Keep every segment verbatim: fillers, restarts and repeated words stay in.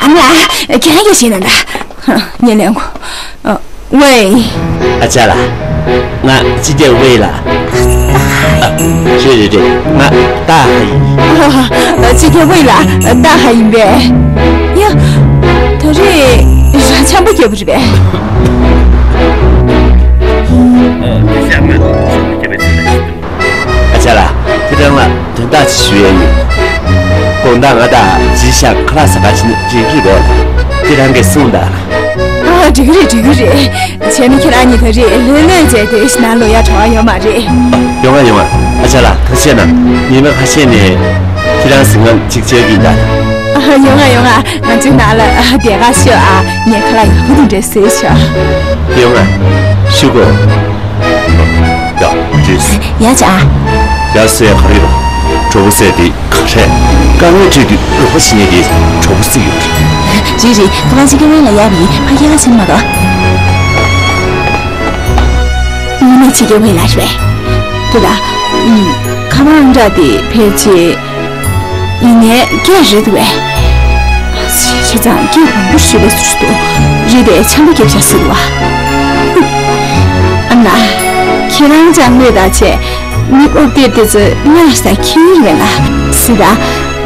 ཨ་མ་ལགས། ཁྱེད་རང་གིས་ཤེས་ན་འདྲ། ངས་ལན་གོ། ཝེ། ཨ་ཅག་ལགས། ང་སྤྱི་ཁྱབ་ཝེ་ལགས། ཨ། རེད་རེད་རེད། ང་ཏཱ་ཧ་ཡིན། ཨ། སྤྱི་ཁྱབ་ཝེ་ལགས་ཏཱ་ཧ་ཡིན་པས། ཡ། ད་རེས་ར་འཆམ་པོ་རྒྱབ་པ་རེད་པས། ཨ་ཅག་ལགས། ཁྱེད་རང་ལ་དོན་དག་ཅིག་ཞུ་ཡ་ཡོད། དགོང་དག་ང་དང་ཇི་ཞང་ཁ་ལག་ཟ་ག་ཕྱིན་ན་འགྲིག་གི་རེད་པས། ཁྱེད་རང་གིས་གསུངས་དང་། ཨ། འགྲིག་གི་རེད། འགྲིག་གི་རེད། བྱས་ན་ཁྱེད་རང་གཉིས་ད་རེས་ལྷོད་ལྷོད་བྱས་ཏེ་ནང་ལོག་ཡ་བྲོ་བ་ཡོད་མ་རེད། ཡོང་ང་ཡོང་ང་། ཨ་ཅག་ལགས་ཐུགས་རྗེ་གནང་། ཉི་མ་ཁ་ཤས་ནས་ཁྱེད་རང་གཟིམ་ཁང་གཅིག་བཅར་གྱི་ཡིན་ད། ཨ། ཡོང་ང་ཡོང་ང་། ང་ཚོའི་ནང་ལ་སྡེར་ཁ་ཤོག་ཨ། ངས་ཁ་ལག་ཡག་པོ་དེ་འདྲ་བཟོས་ཆོག་ཡོང་ང་། ཞུ་གོ། ཡ། ཅིས། ཡ་ཅག་ཡ། ཟེར་ག་རེ་རེད། གྲོགས་པོ་ཟེར་དེ་ག་རེ། དཀའ་ངལ་འཕྲད་དུས་རོགས་པ་བྱེད་མཁན་དེ་གྲོགས་པོ་ཟེར་ཡོད་རེད། རེད་རེད། ཁ་པར་ཅིག་གི་ཝེ་ལ་ཡ་བི་ཕ་གི་ཧ་ཆེན་མ་གཏོགས། དངོས་གནས་ཅིག་གི་ཝེ་ལ་རེད། དེ་ལ། ཨུམ། ཁ་པར་འདྲ་དེ་ཕལ་ཆེར། ཡིན་ནའི་སྐད་རེད་འདུག་པས། བྱས་ཙང་སྐད་མང་པོ་ཞུས་པའི་ཟུར་དུ་རེད་དེ་འཆམ་པོ་རྒྱབ་བཞག་ཟེར་བ། ཨ་མ་ལགས། ཁྱེད་རང་ཅང་ལོས་ད་བྱས། མི་ཨོ་སྟེར་དེ་ཚོ་སྔར་ས་ཁྱེར་རེད་ལ། སི་ད།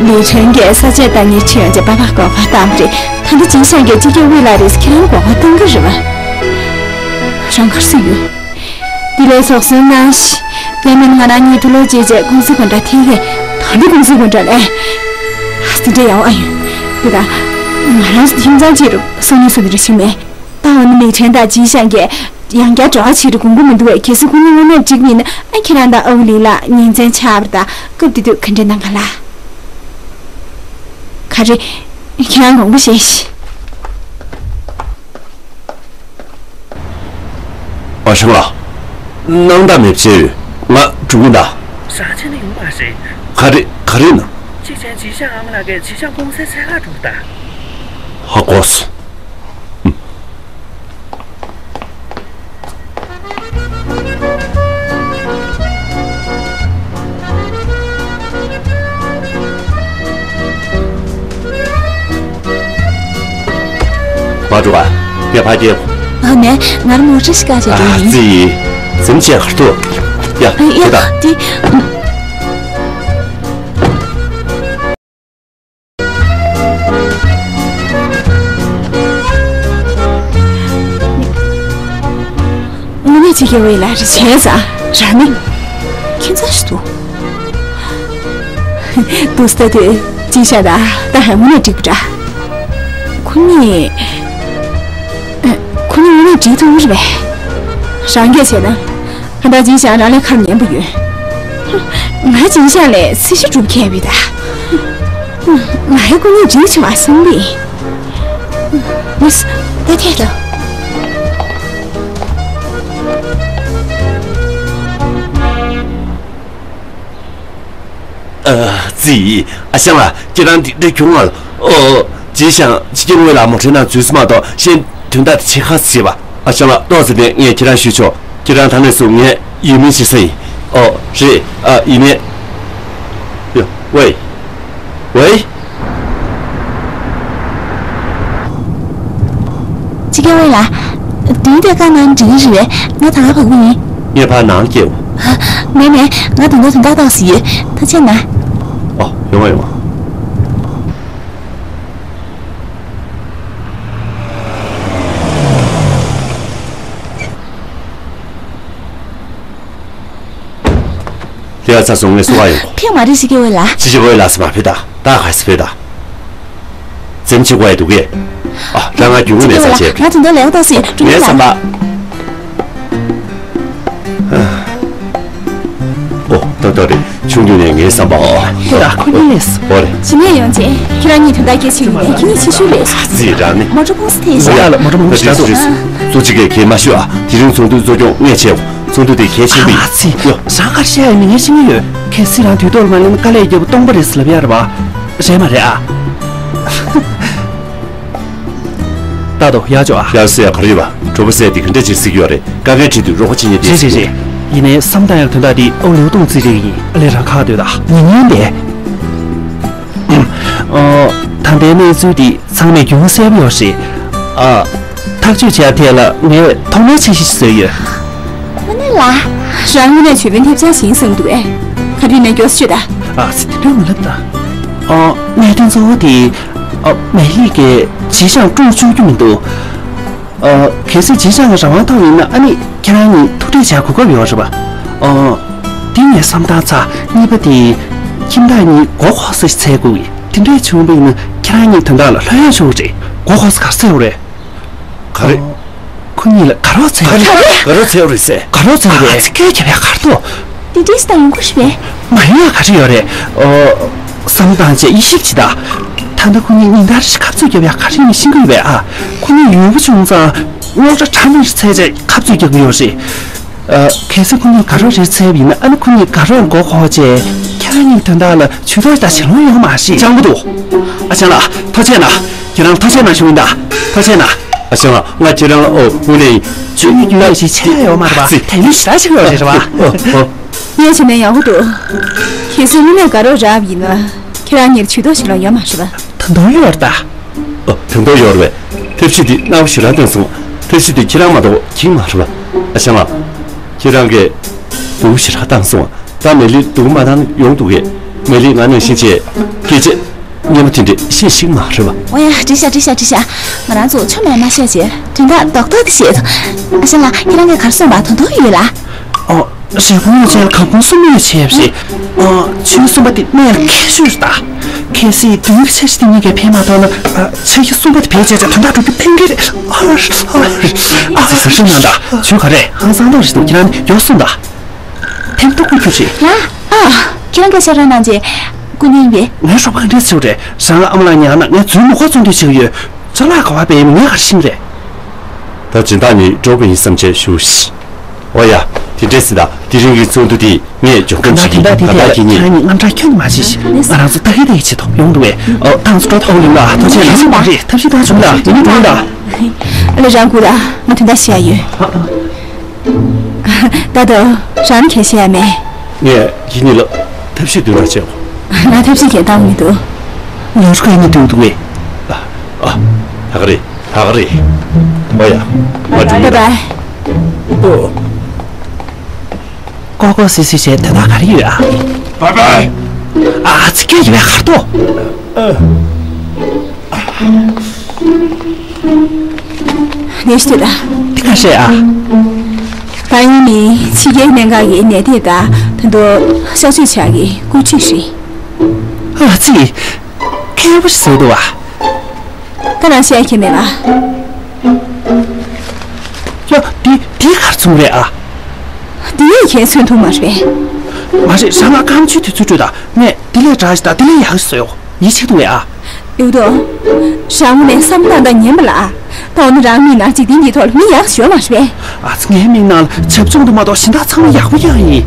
ལི་ཁྲེན་གྱིས་ས་ཆ་ལྟ་ངའི་ཁྱེད་ཡོང་ཅེས་པ་པ་གོ་བ་བཏང་བ་རེད། ད་ལྟ་ཇིན་ཤང་གིས་སྤྱི་ཁྱབ་ཝེ་ལགས་རེད་ཁྱེད་རང་གོ་བ་གཏོང་གི་རེད་པ། རང་གར་སུ་ཡོད། དེ་ལས་ཚོགས་གསོག་གནང་ཞིག་དེ་མིན་ང་རང་གཉིས་དུ་ལོ་རྗེས་རྗེས་ཀུང་སི་དགོན་གྲྭ་ཐད་ཀས། ད་ནི་ཀུང་སི་དགོན་གྲྭ་ལས། ཨ་སི་འདྲ་ཡང་ཨ་ཡོད། དེ་དང་། ང་རང་ཁྱིམ་ཚང་གཅིག་རུ་སང་ཉིན་སུ་འདི་རུ་ཕྱིན་མེད། ད་འོ་ནི་ལི་ཁྲེན་དང་ཅིན་ཤང་གིས་ཡང་བསྐྱར་གྲོགས་བྱེད་རུ་དགོངས་ཀྱི་མི་འདུག་པས། གལ་སྲིད་ཁོ་གཉིས་དངོས་གནས་འགྲིག་མིན་ན་ཨ་ཁྱེད་རང་དང་ཨའུ་ལི་ལགས་ཉིན་མཚན་ཆགས་པ་དང་སྐབས་དེ་དུས་ག་འདྲ་གནང་ག་ལ། ག་རེ། ཁྱེད་རང་དགོངས་པ་བཞེས་ཤིག་ཨ་ཞང་ལགས། སྣང་དག་མེད་བྱས་ཡོད། ང་འགྲོ་གི་ད། ཞང་ཆེན་ནི་ཡོང་མ་རེད། ག་རེ་ག་རེ་ན། གཅིག་ཆེན་ཇི་ཤང་ཨ་མ་ལགས་ཀྱིས་ཇི་ཤང་ཀུང་སི་ཚད་ཁ་འགྲོ་གི་ད། ཧ་གོ་སོང་། མ་འགྲོ་བ། ངས་ཕ་སྐྱེལ། ཨ་ནས་ང་རང་མོ་ཊ་ཞིག་བཀག་བྱས་འགྲོ་ཡིན། ཙི་ཡི། ཟིམ་བྱས་ཁར་ཐུག་ཡ། ཡ་དེ་དང་། དེ། དངོས་གནས་ཅིག་གི་ཝེ་ལ་རེ་བྱས་ཙང་རང་ནི་ཁྱིམ་ཚང་ཞིག་འདུག་དུས་ད་དེ་ཅི་བྱ་ད་ད་ཧ་མུ་ནས་འགྲིག་པ་འདྲ། ཁོ་གཉིས་ཁོ་གཉིས་དངོས་གནས་འགྲིག་ཐུབ་ཀྱི་རེད་པས། རང་སྐད་བྱས་ན། ད་ཅིན་ཤང་རང་ལས་ཁ་ཉན་པོ་ཡོད། ང་ཅིན་ཤང་ལས་ཚད་གཞི་སྒྲུབ་མཁན་ཡོད་ད། ང་ཧེ་ཁོ་གཉིས་འགྲིག་བྱུང་བ་བསམ་པས། མིས་ད་ཐད་དོ། ཨ་ཙི། ཨ་ཞང་ལགས་ཁྱེད་རང་འདི་འདྲ་གྱོང་ང་། ཨོ། ཅིན་ཤང་ཅི་སྐྱེ་དངོས་ལ་མོ་ཊའི་ནང་འཛུལ་སོང་མ་གཏོགས་གཞན་དོན་དག་དེ་ཆེ་ཁག་ཟེར་བ། ཨ་ཞང་ལགས་ཏོག་ཙམ་ནས་ངས་ཁྱེད་རང་ཞུས་ཆོག་ཁྱེད་རང་ད་ནས་བཟུང་ངའི་ཡུལ་མི་བྱེད་ས་ཡིན། ཨོ་རེད། ཨ་ཡིན་ནས། ཡ་ཝེ། ཝེ། ཅི་སྐྱེ་ཝེ་ལགས། དུས་དེ་ག་ནང་འགྲིག་གི་རེད། ང་ད་ག་བབས་ཀྱི་ཡིན། ངས་ཕར་ནང་སྐྱེལ། མེད་མེད། ང་དོན་དག་དོན་དག་ཏོག་ཙམ་ཡོད། ཐུགས་རྗེ་གནང་། ཨོ་ཡོང་ང་ཡོང་ང་། ལྟེ་བ་ཚ་སོང་ངས་སུ་བ་ཡོང་གོ། ཕེབས་མ་རེད་ཅི་སྐྱེ་ཝེ་ལགས། ཅི་སྐྱེ་ཝེ་ལགས་སུ་མ་ཕེབས་ད། ད་ག་སེ་ཕེབས་ད། འཛེམ་བྱེད་དགོས་ཡ་འདུག་གས། ཨ་རང་ང་རྒྱུས་མངའ་མེད་ས་བྱས། ང་དོན་དག་ལས་ཀ་ཏོག་ཙམ་ཡོད། ངའི་བསམ་པ། ཨོ་ཏོ་ཏོ་རེད། ཆུང་དུས་ནས་ངའི་བསམ་པའོ། ཁྱོད་ལ་ཁོ་གཉིས་ལས། ཨོ་རེད། ཇི་ནས་ཡོང་ཅེས་ཁྱེད་རང་གཉིས་དོན་དག་སྐད་ཆ་ཡིན་ནས་ཁྱེད་གཉིས་ཕྱི་བཤོལ་ལས། ཨ་ཙི་རང་ནི། མོ་ཊ་ཀུང་སི་དེ་ཡིན། ཡ་ལ་མོ་ཊ་མང་པོ་ཞིག་ད་དུ། ཚུ་གཅིག་གིས་གས་མ་ཞུ་ཨ། དེ་རིང་ཚོགས་འདུ་གཙོ་སྐྱོང་ངས་བྱས། ཚོགས་འདུ་དེ་གལ་ཆེན་པོ་ཡིན། ཨ་ཙི། ཡོ། རང་གར་བཤད་ཡ་ནི་ངས་ཤེས་ཀྱི་ཡོད། གལ་སྲིད་རང་དུས་ཐོག་ལ་མ་སླེབས་ན་དཀའ་ལས་རྒྱབ་པོ་སྟོང་པ་རེད་ཟེར་ལབ་ཡ་རེད་བ། རེད་མ་རེད་ཨ། ཏག་ཏག་ཡར་འཇོག་ཨ། ཡར་ཟེར་ཡ་ག་རེ་ཡོད་པ། གྲོགས་པོ་ཟེར་དེ་ག་འདྲ་ཅིག་ཟེར་གྱི་ཡོད་རེད། དཀའ་ངལ་འཕྲད་དུས་རོགས་པ་བྱེད་མཁན་དེ། རེད་རེད་རེད། ཡིན་ནའི་བསམ་བཏང་ཡག་དོན་དག་འདི་ཨོ་ལེའུ་ཏུང་ཙི་རེད་ཡིན། ཨ་ལས་རང་ཁག་སྡོད་ད། ཉན་ཉན་དེ། ཨོ། ད་ དེའི་གནས་ཚུལ་དེ་ཚང་མས་རྒྱུས་ལོན་གསལ་པོ་ཡོད་རེད། ཨ། ཐག་གཅོད་བྱ་ཐད་ལ་ངས་ཐོག་མའི་འཆར་གཞི་ཞིག་བཟོས་ཡོད། དངོས་གནས་ལ། རང་དངོས་གནས་ཇོ་བོའི་ཐེབས་ཆག་ཞིག་བསམ་འདུག་ཨེ། ག་དུས་ནས་མགྱོགས་ཤོད་ད། ཨ་ཙི། དེ་འདྲ་མི་ལབ་ད། ཨ། གནད་དོན་གཙོ་བོ་དེ། ཨ། མེ་ལི་ཀས་ཇི་ཤང་ཀྲུང་བཅོས་རྒྱུ་མི་འདུག་ཨ། གལ་སྲིད་ཇི་ཤང་ལ་རང་དབང་ཐོབ་ཡིན་ན། ཨ་ནི་ཁྱེད་རང་གཉིས་ཐུག་འཕྲད་བྱ་གོ་སྐབས་ཡོད་རེད་པ། ཨ། དེ་ངས་བསམ་བཏང་ཚར། གཉིས་པ་དེ། ཁྱིམ་བདག་གཉིས་མགོ་འཁོར་ས་ཞིག་འཚོལ་དགོས་ཀྱི། དེ་འདྲས་བྱུང་བ་ཡིན་ན་ཁྱེད་རང་གཉིས་དོན་དག་ལ་ལྷོད་ཡངས་ཆོག་གི་རེད། མགོ་འཁོར་ས་ག་རེ་འཚོལ་དགོས་རེད། ག་རེ། ཨ། ཁོ་གཉིས་ལ་དགའ་རོགས་འཚོལ་ག་རེ། དགའ་རོགས་འཚོལ་རེད་ཟེར། དགའ་རོགས་འཚོལ་རེད། ཨ་ཙི། སྐད་རྒྱབ་ཡ་ག་རེ་འདུག་དེ་འདྲས་ཞིག་ད་ཡོང་གི་རེད་པས། མ་ཡོང་ཡ་ག་རེ་ཡོད་རེད། ཨོ། བསམ་བློ་བཏང་བྱས་དབྱེ་ཞིབ་བྱེད་ད། ད་ལྟ་ཁོ་གཉིས་ཉིན་ལྟར་ཞིག་ཁ་རྩོད་རྒྱབ་ཡ་ག་རེ་ཡིན་ཤེས་ཀྱི་ཡོད་པས། ཨ། ཁོ་གཉིས་ཡོང་གི་བྱུང་ཙང་རྙོག་དྲ་ཕྲ་མོ་ཞིག་འཚོལ་བྱས་ཁ་རྩོད་རྒྱག་གི་ཡོད་རེད། ཨ། གལ་སྲིད་ཁོ་གཉིས་དགའ་རོགས་རེ་འཚོལ་བ་ཡིན་ན། ཨ་ནི་ཁོ་གཉིས་དགའ་རོགས་མགོ་འཁོར་བྱས་ཁྱེད་རང་གཉིས་དོན་དག་ལ་ཇུས་གཏོགས་ད་བྱེད་ལོང་ཡོད་མ་རེད། སྤྱང་པོ་འདུག་ཨ་ཅག་ལགས། ཐུགས་རྗེ་གནང་། ཁྱེད་རང་ཐུགས་རྗེ་གནང་ཞུ་ཡིན་ད། ཐུགས་རྗེ་གནང་། ཨ་ཅག་ལགས། ང་ཁྱེད་རང་ལ། ཨོ། དངོས་གནས་ཡིན། ཆོས་ཉིད་རྒྱུན་ལས་ཞིག་ཆགས་ཡོད་མ་རེད་པ། ཙི། དེ་མི་ཞེ་དྲག་ཆགས་ཡོད་རེད་པ། ཨོ། ཨོ། ངས་བྱས་ན་ཡག་པོ་འདུག་གལ་སྲིད་དངོས་གནས་དགའ་རོགས་རག་པ་ཡིན་ན་ཁྱེད་རང་གཉིས་ལ་ཇུས་གཏོགས་བྱེད་ལོང་ཡོད་མ་རེད་པ། ད་དུང་ཡོད་རེད་ད། ཨོ། དོན་དག་ཡོད་རེད་པས། ཐབས་ཤེས་དེ་སྣང་བ་ཞེ་དྲག་བཏོན་སོང་། ཐབས་ཤེས་དེ་ཁྱེད་རང་མ་གཏོགས་ཁྱིམ་མ་རེད་པ། ཨ་ཅག་ལགས། ཁྱེད་རང་གིས་སྡུག་ཞེ་དྲག་བཏང་སོང་། ད་མེ་ལི་སྡུག་མ་བཏང་ཡོང་འདུག་གས། མེ་ལི་ང་ནང་བཞིན་བྱས་སྐད་ཆ་སྙན་པོ་དེ་འདྲས་བཤད་ཤེས་མ་རེད་པ། འོ་ཡ། འགྲིག་ཤག་འགྲིག་ཤག་འགྲིག་ཤག་ང་རང་ཚོ་ཆོ་མེད་མ་བཤད་བྱས་དོན་དག་རྡོག་རྡོག་དེ་བཤད་ཐུབ། ཨ་ཅག་ལགས། ཁྱེད་རང་གིས་ག་རེ་གསུངས་པ་དོན་དག་ཡོད་ལ། ཨོ། རེབ་གོང་ཡོད་ཚད་ལ་གང་གོང་གསུམ་ཡོད་བྱས་པ་རེད། ཨོ། ཆོས་གསུམ་པ་དེ་གནད་ལ་འཁེལ་ཤོས་རེད་ད། གལ་སྲིད་མདུན་གྱི་འཆར་གཞི་དེ་གཉིས་ཀས་ཕན་མ་ཐོགས་ན། ཨ། འཆར་གཞི་གསུམ་པ་དེ་བེད་སྤྱད་བྱས་དོན་དག་འགྲུབ་རྒྱུ་གཏན་འཁེལ་རེད། ཨ། ཨ། ཨ། ཨ་ཙི། གཟབ་གཟབ་གནང་ད། ཆོས་ག་རེ་ཧང་སང་ཐོག་རེད་འདུག་ཁྱེད་རང་ནི་མགྱོགས་གསུངས་ད། ཕན་ཐོགས་ཀྱི་རྒྱུ་རེད། ལགས། ཨ། ཁྱེད་རང་སྐད་ཆ་རང་གནང་རྗེས་སྐུ་ཉིད་ཡིན་པས། ངའི་རོགས་པ་ག་འདྲས་བྱེད་རེད། རང་ལ་ཨ་མ་ལགས་ཉར་ན་ངས་རྫུན་མ་གོ་ཚོང་འདུས་བྱེད་ཀྱི་ཡོད། ཅ་ལག་ག་པར་སྤེལ་ཡིན་ངས་ག་རེ་ཤེས་རེད། ད་སྦྱིན་བདག་ནི་འགྲོ་དགོས་ཡིན་བསམ་བྱས་བཞུགས་ཤིག་འོ་ཡ། དེ་འདྲས་ཟེར་ད། དེ་རིང་གི་ཚོགས་འདུ་དེ་ངས་མཇུག་སྡོམ་བྱེད་ཀྱི་ཡིན། ད་ལྟ་ཁྱེད་གཉིས་ང་འདྲ་ཁྱོན་མ་བྱེད་ཤིག་ང་རང་ཚོ་ད་གི་ད་གི་བྱེད་ཐོག་ཡོང་འདུག་བས། ཨོ། ཏང་སྤྲོ་ཐོག་ལུང་ལ་ཐུགས་རྗེ་གནང་། རེད། ཐབས་ཤེས་གཏོང་བྱུང་ལ་དེ་ནི་དྲུང་ལ། ཨ་ལེ། རང་སྒུག་ད། ང་དོན་དག་བཤད་ཡ་ཡོད། ད་ལྟ་རང་གིས་བཤད་ཡ་མེད། ངས་ཁྱེད་གཉིས་ལ་ཐབས་ཤེས་འདོན་རོགས་བྱེད། ང་ཐབས་ཤེས་གང་བཏང་མི་འདུག་ལོ་རྒྱུས་ནི་འདུག་འདུག་བས། ཨ། ཨ། ད་ག་རེད། ད་ག་རེད། ཨོ་ཡ། ང་འགྲོ་གི་ཡིན། ཨོ། ལྐོག་ལྐོག་སུད་སུད་བྱས་དོན་དག་ག་རེ་ཡོད་ཨ། བཱའི་བཱའི། ཨ་ཙི། སྐད་ཡོད་པའི་ཁ་ཐོག་ནས་ཤི་དུས་ད། དེ་ག་རེད་ཨ། བཱའི་ནི་ཕྱི་རྒྱལ་གནད་འགག་གི་ནད་དེ་ད་ད་དུང་གཤག་བཅོས་བྱ་གི་བཀོད་སྒྲིག་རེད། ཨ་ཙི། མཁས་པོ་ཞིག་བཟོས་འདུག་བ། ད་རང་བཤད་ཁྱད་མེད་ལ། ཡ། འདི་འདི་གར་ཚུར་རེད་ཨ། འདི་ཡིས་ཁྱེད་མཚོན་ཐུབ་མ་རེད། མ་རེད། རང་ང་རྐང་མཆོད་དུས་ཚོད་སྤྲོད་དང་། ངས་འདི་ལས་དྲག་ཞིག་དང་འདི་ལས་ཡག་ཞིག་བཟོ་ཡོང་། ཡིད་ཆེས་འདུག་ཨ། ཡོད་དོ། རང་ངོས་ནས་བསམ་བཏང་དང་ཉན་པ་ལ། ད་འོ་ན་རང་མིག་ནང་འཇིག་རྟེན་འདིའི་ཐོག་ལ་མི་ཡག་ཞིག་ཡོད་མ་རེད་པས། ཨ་ཙི། ངའི་མིག་ནང་ལ་བྱབ་ཆུང་དུ་མ་གཏོགས་གཞན་དག་ཚང་མ་ཡག་པོ་ཡག་ཡིན།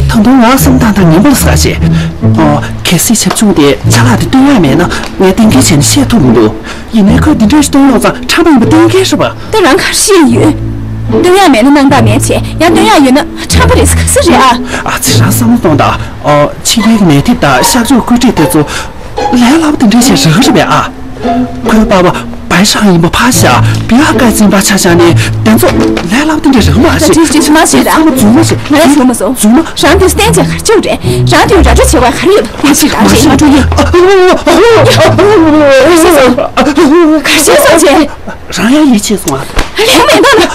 ད་དུང་ང་བསམ་བཏང་དང་ཉན་པ་ལ་ཟེར་བྱས། ཨོ། གལ་སྲིད་བྱབ་ཆུང་དེ་ཅ་ལག་དེ་སྟོན་ཡག་མེད་ན་ངས་གཏན་འཁེལ་བྱས་ནས་བཤད་ཐུབ་མི་འདུག་ཡིན་ནའི་ཁོས་འདི་འདྲ་ཞིག་སྟོན་ཡོང་ཙང་ཁྲམ་པ་ཡིན་པ་གཏན་འཁེལ་རེད་པ། ད་རང་ག་རེ་ཤེས་ཡོད། སྟོན་ཡག་མེད་ན་སྣང་དག་མེད་བྱས། ཡང་སྟོན་ཡག་ཡོད་ན་ཁྲམ་པ་རེད་ཟེར་ག་ཟེར་རེད་ཨ། ཨ་ཙི། རང་བསམ་བློ་གཏོང་དང་། ཨོ། ཕྱི་རྒྱལ་གྱི་ནད་དེབ་དང་གཤག་བཅོས་བཀོད་སྒྲིག་དེ་ཚོ་ལས་སླ་པོ་དེ་འདྲ་ཞིག་རག་གི་རེད་པས་ཨ། ཁོའི་པ་ཕ་བའི་ཧྲང་ཡིན་པ་ཕར་བཞག་བི་ཧ་ཀའི་འཛིན་པ་ཆ་བཞག་ནས་དེ་ཚོ་ལས་སླ་པོ་དེ་འདྲ་རག་མ་ད་རེད། ཅི་ཅི་ཅི་མ་བྱེད་ད། ཚང་མ་རྫུན་མ་བྱེད། ང་ལ་བྱུང་མ་སོང་། རྫུན་མ། རང་དེ་བསྟན་བྱས་ག་རེ་བྱེད་རེད། རང་དེ་ར་སྤྲོད་བྱེད་པ་ག་རེ་ཡོད་པ་དེ་ཞིག་རང་ཞིག་མ་འགྲོ་ཡིན། ཤེས་སོང་། ག་རེ་བྱས་སོང་བྱས། རང་ཡང་ཡིད་ཆེས་སོང་ཨ། ལས་མེད་འདོད་ན།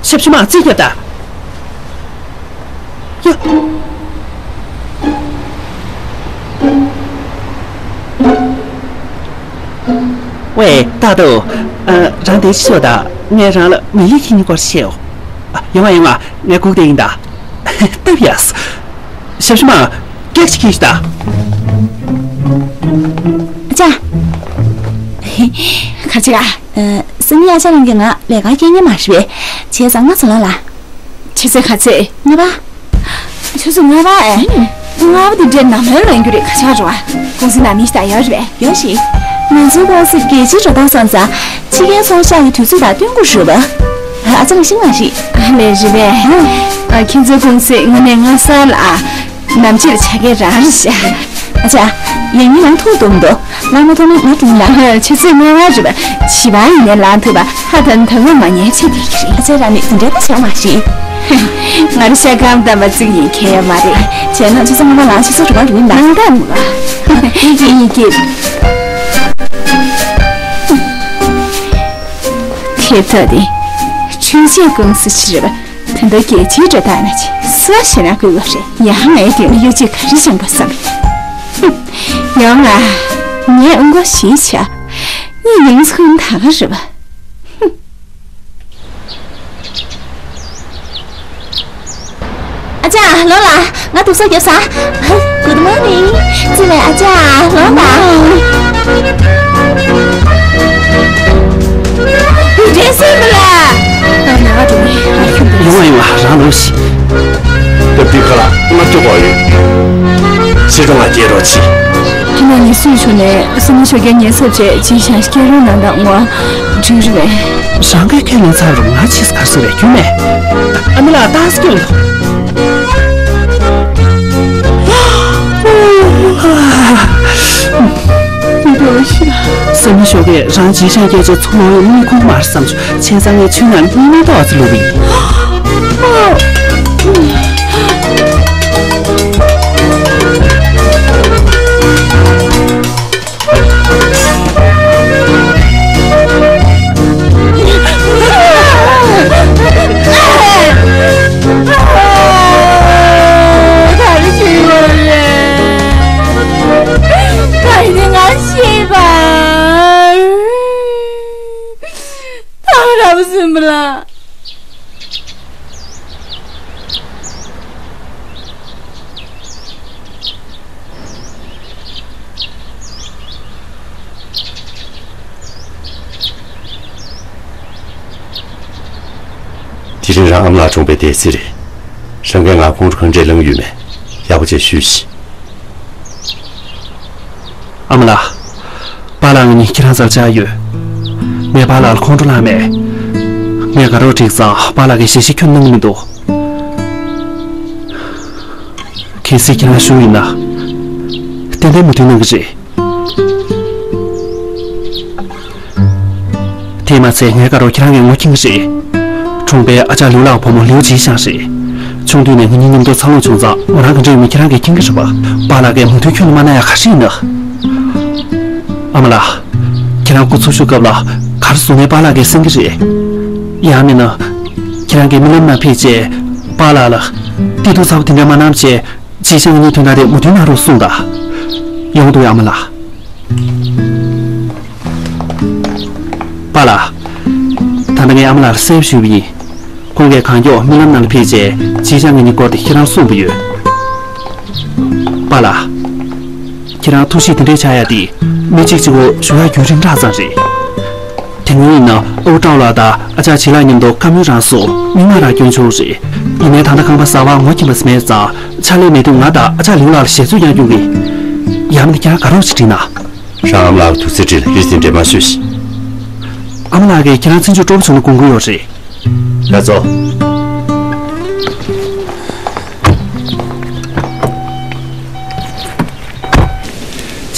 ཞབས་ཕྱི་མ་རྩིས་རྒྱབ་ད། ཡ། ཝེ། ཏག་ཏོ། ཨ། རང་འདིར་ཤོག་དང་། ངས་རང་ལ་མི་ལི་ཁྱེད་གཉིས་སྐོར་བཤད་འོ། ཨ། ཡོང་བ་ཡོང་བ། ངས་སྒུག་བསྡད་ཡིན་ད། སྟབས་ཡག་སོང་། ཞབས་ཕྱི་མ། སྐད་ཅིག་ཁྱེར་ཤོག་དང་། ཨ་ཅག་ག་རེ་བྱེད་ག་ཨ། སང་ཉིན་ཨ་ཅག་རང་གིས་ང་ལས་ཀར་སྐྱེལ་ཉན་མ་རེད་པས། བྱས་ཙང་ང་ཚོ་ལ་ལ། ཆུ་ཚོད་ག་ཚོད། ལྔ་པ། ཆུ་ཚོད་ལྔ་པ་ཨེ། ལྔ་པ་དེ་འདྲའི་ནམ་ཡང་ལངས་རྒྱུ་རེད། ག་ཆག་རེད་བ། ཀུང་སི་ནང་མི་ཞིག་དང་ཡོད་རེད་པས། ཡོད་ཤིག་ང་ཚོའི་ཀུང་སི་རྒྱལ་སྤྱིའི་འགྲོ་སྟངས་སོང་ཙང་ཕྱི་རྒྱལ་ཚོང་ཤག་གི་དུས་ཚོད་དང་བསྟུན་དགོས་རེད་པ། ཨ་ཅག་ལ་ཤིང་མ་ཞིག་ཨ་ལས་རེད་པས། ཨ། ཁྱེད་ཚོའི་ཀུང་སི་དངོས་གནས་སྔ་ས་ལ། ནམ་ཕྱེད་ཆ་གས་རང་རེད་ཤག་ཨ་ཅག་ཡང་ཉིན་ལང་ཐུག་འདུག་མདོག་ལང་མ་ཐུག་ན་ང་དྲིན་ལ། ཆུ་ཚོད་ལྔ་པ་རེད་པ། བཞི་པ་ཡིན་ནའི་ལང་ཐུབ་པ། ཧ་ད་ད་ང་མ་ཉལ་ཆེ་དེ་གི་རེད། ཨ་ཅག་རང་ནི་དེ་འདྲའི་ད་བྱ་མ་རེད། ང་རེ་ཤ་སྐམ་དམ་པ་ཙིག་ཡིན་མཁན་ཡོད་མ་རེད། བྱས་ན་ཆུ་ཚོད་ལྔ་པ་ལང་ཆུ་ཚོད་དྲུག་པ་རུ་ཡིན་ན་ནང་ད་མུ་ལ་ཡི་གེ་ཡི་གེ། དེབ་ཐག་དེ་འཕྲུལ་ཆས་ཀུང་སི་ཕྱིར་བ། ད་ལྟ་རྒྱལ་སྤྱིའི་འགྲོ་སྟངས་ན་ཆེ་སུ་ཞེ་ན་དགོས་པ་རེད། ཡ་ཧང་ངའི་དེ་གཡོ་ཅིག་ག་རེ་བྱང་པ་བསམ། ཡོང་ང་། ངས་ཨུང་གོ་ཞིག་བྱ། གཉིད་ཡེངས་སུ་ཁུན་ད་ག་རེད་པ། ཨ་ཅག་ལོ་ལ། ང་དུག་སོག་རྒྱབ་ས། Good morning། ཅི་ལས་ཨ་ཅག་ལོ་ལ། དུག་འདྲེན་སེམས་པ་ལ། ད་ང་འགྲོ་ནས་ང་ཁྱོད་འདུག་ཡོང་བ་ཡོང་བ་རང་ལོ་ཞིག་སྟབས་བདེ་ཁ་ལ་ལྔ་བཅུ་གོ་ཡོད། ཕྱི་དྲོ་ང་སྐྱེལ་རོགས་གྱིས། ཁྱེད་རང་ཉིད་སུས་ཆུ་ནས་སུ་ནི་ཆོ་རྒྱལ་ཉེ་ཚབ་བྱས་ཅི་བྱ་སྐྱེལ་རོགས་གནང་དང་ངོ་། འགྲིག་རེད་པས། རང་གིས་ཁས་ལེན་ཚར་རུང་ང་ཕྱིས་གར་སོང་བའི་རྒྱུ་མེད། ཨ་མ་ལགས་ཏཱས་སྐྱོན་ལོ། སེམས་ཤོག་གིས་རང་ཅི་བྱ་སྐད་ཆ་ཚུར་ལོག་ཡོང་མི་ཁུག་མར་བསམ་བྱུང་། བྱས་ཙང་ངས་ཆུ་ནང་གཉིས་མི་ཏོག་ཙི་བླུགས་པ་ཡིན། ག་རེ་བྱས་ཡོད་རེད། ག་ཡིན་ནའི་ང་ཤེས་པ། ད་རབ་སེམས་པ་ལ། དེ་རིང་རང་ཨ་མ་ལགས་གྲོངས་པའི་དེ་ཚེ་རེད། རང་གིས་ང་ཁོང་ཁྲོ་གང་འདྲས་ལངས་ཡོད་མེད་ཡག་པོ་བྱས་ཞུས་ཤིག་ཨ་མ་ལགས། པཱ་ལགས་ང་གཉིས་ཁྱེད་རང་རྩར་བཅར་ཡོད། ངས་པཱ་ལགས་ལ་ཁོང་ཁྲོ་ལངས་མེད། ངས་དགའ་རོགས་བསྒྲིགས་ཙང་པཱ་ལགས་ཀྱིས་ཞལ་བཞེས་ཁྱོན་གནང་གི་མི་འདུག་གལ་སྲིད་ཁྱེད་རང་བཞུགས་ཡོད་ན། ཏན་ཏན་མོས་མཐུན་གནང་གི་རེད། དེས་མ་ཚད་ངའི་དགའ་རོགས་ཁྱེད་རང་གིས་ངོ་མཁྱེན་གྱི་རེད། གྲོངས་པའི་ཨ་ཅག་ལིའུ་ལགས་བུ་མོ་ལིའུ་ཅི་ཞང་རེད། ཆུང་དུས་ནས་ང་གཉིས་མཉམ་དུ་འཚར་ལོངས་བྱུང་ཙང་ངོ་རང་ག་འདྲ་ཡོད་མེད་ཁྱེད་རང་གིས་མཁྱེན་གྱི་རེད་པ། པཱ་ལགས་ཀྱིས་མོས་མཐུན་ཁྱོན་ནས་མ་གནང་ཡག་ག་རེ་ཡིན་ན། ཨ་མ་ལགས། ཁྱེད་རང་སྐུ་འཚོ་བཞུགས་སྐབས་ལ་ག་རེ་བཟོ་ནའི་པཱ་ལགས་ཀྱིས་གསན་གྱི་རེད། ཡང་མིན་ན། ཁྱེད་རང་གིས་རྨི་ལམ་ནང་ཕེབས་རྗེས་པཱ་ལགས་ལ་བདེ་སྡུག་ཚ་པོ་དེ་འདྲ་མ་གནང་བྱས་ཅི་བྱ་ང་གཉིས་དོན་དག་དེ་མོས་མཐུན་གནང་རོགས་གསུངས་དང་། ཡོང་འདུག་ཨ་མ་ལགས། པཱ་ལགས། ད་ལྟ་ངས་ཨ་མ་ལགས་ལ་གསལ་པོ་ཞུས་པ་ཡིན། ཁོང་གིས་གང་མགྱོགས་རྨི་ལམ་ནང་ལ་ཕེབས་རྗེས་ཅི་བྱ་ང་གཉིས་སྐོར་དེ་ཁྱེད་རང་གསུངས་པ་ཡོད། པཱ་ལགས། ཁྱེད་རང་ཐུགས་གཤིས་དེ་འདྲའི་ཆགས་ཡ་དེ་མི་གཅིག་གཅིག་པོ་ཞུ་ཡ་རྒྱུན་རིང་དྲགས་ཙང་རེད། དེ་སྔོན་ཡིན་ན་ཨོ་ཀྲའོ་ལགས་དང་ཨ་ཅག་བྱི་ལགས་མཉམ་དུ་བཀའ་མོལ་རང་སོ་མིག་མངས་རང་སྐྱོན་བྱུང་རེད། ཡིན་ནའི་ད་ལྟ་ཁང་པ་གསར་པ་ངོ་མཁྱེན་པ་མེད་ཙང་ཕྱག་ལས་མེད་དུས་ང་དང་ཨ་ཅག་ལིའུ་ལགས་ལ་ཞལ་འཚོལ་ཡང་སྐྱོན་གི། ཡང་མིན་ཁྱེད་རང་དགའ་རོགས་ཅིག་བསྒྲིགས་ན། རང་ཨ་མ་ལགས་ལ་ཐུགས་རྗེ་དྲིས་ལ་རིས་དེ་འདྲས་མ་ཞུས་ཤིག་ཨ་མ་ལགས་ཀྱིས་ཁྱེད་རང་བཙན་བྱོལ་སྤྲོ་པོ་བྱུང་ན་དགོངས་ཀྱི་ཡོད་རེད། ལགས་སོ།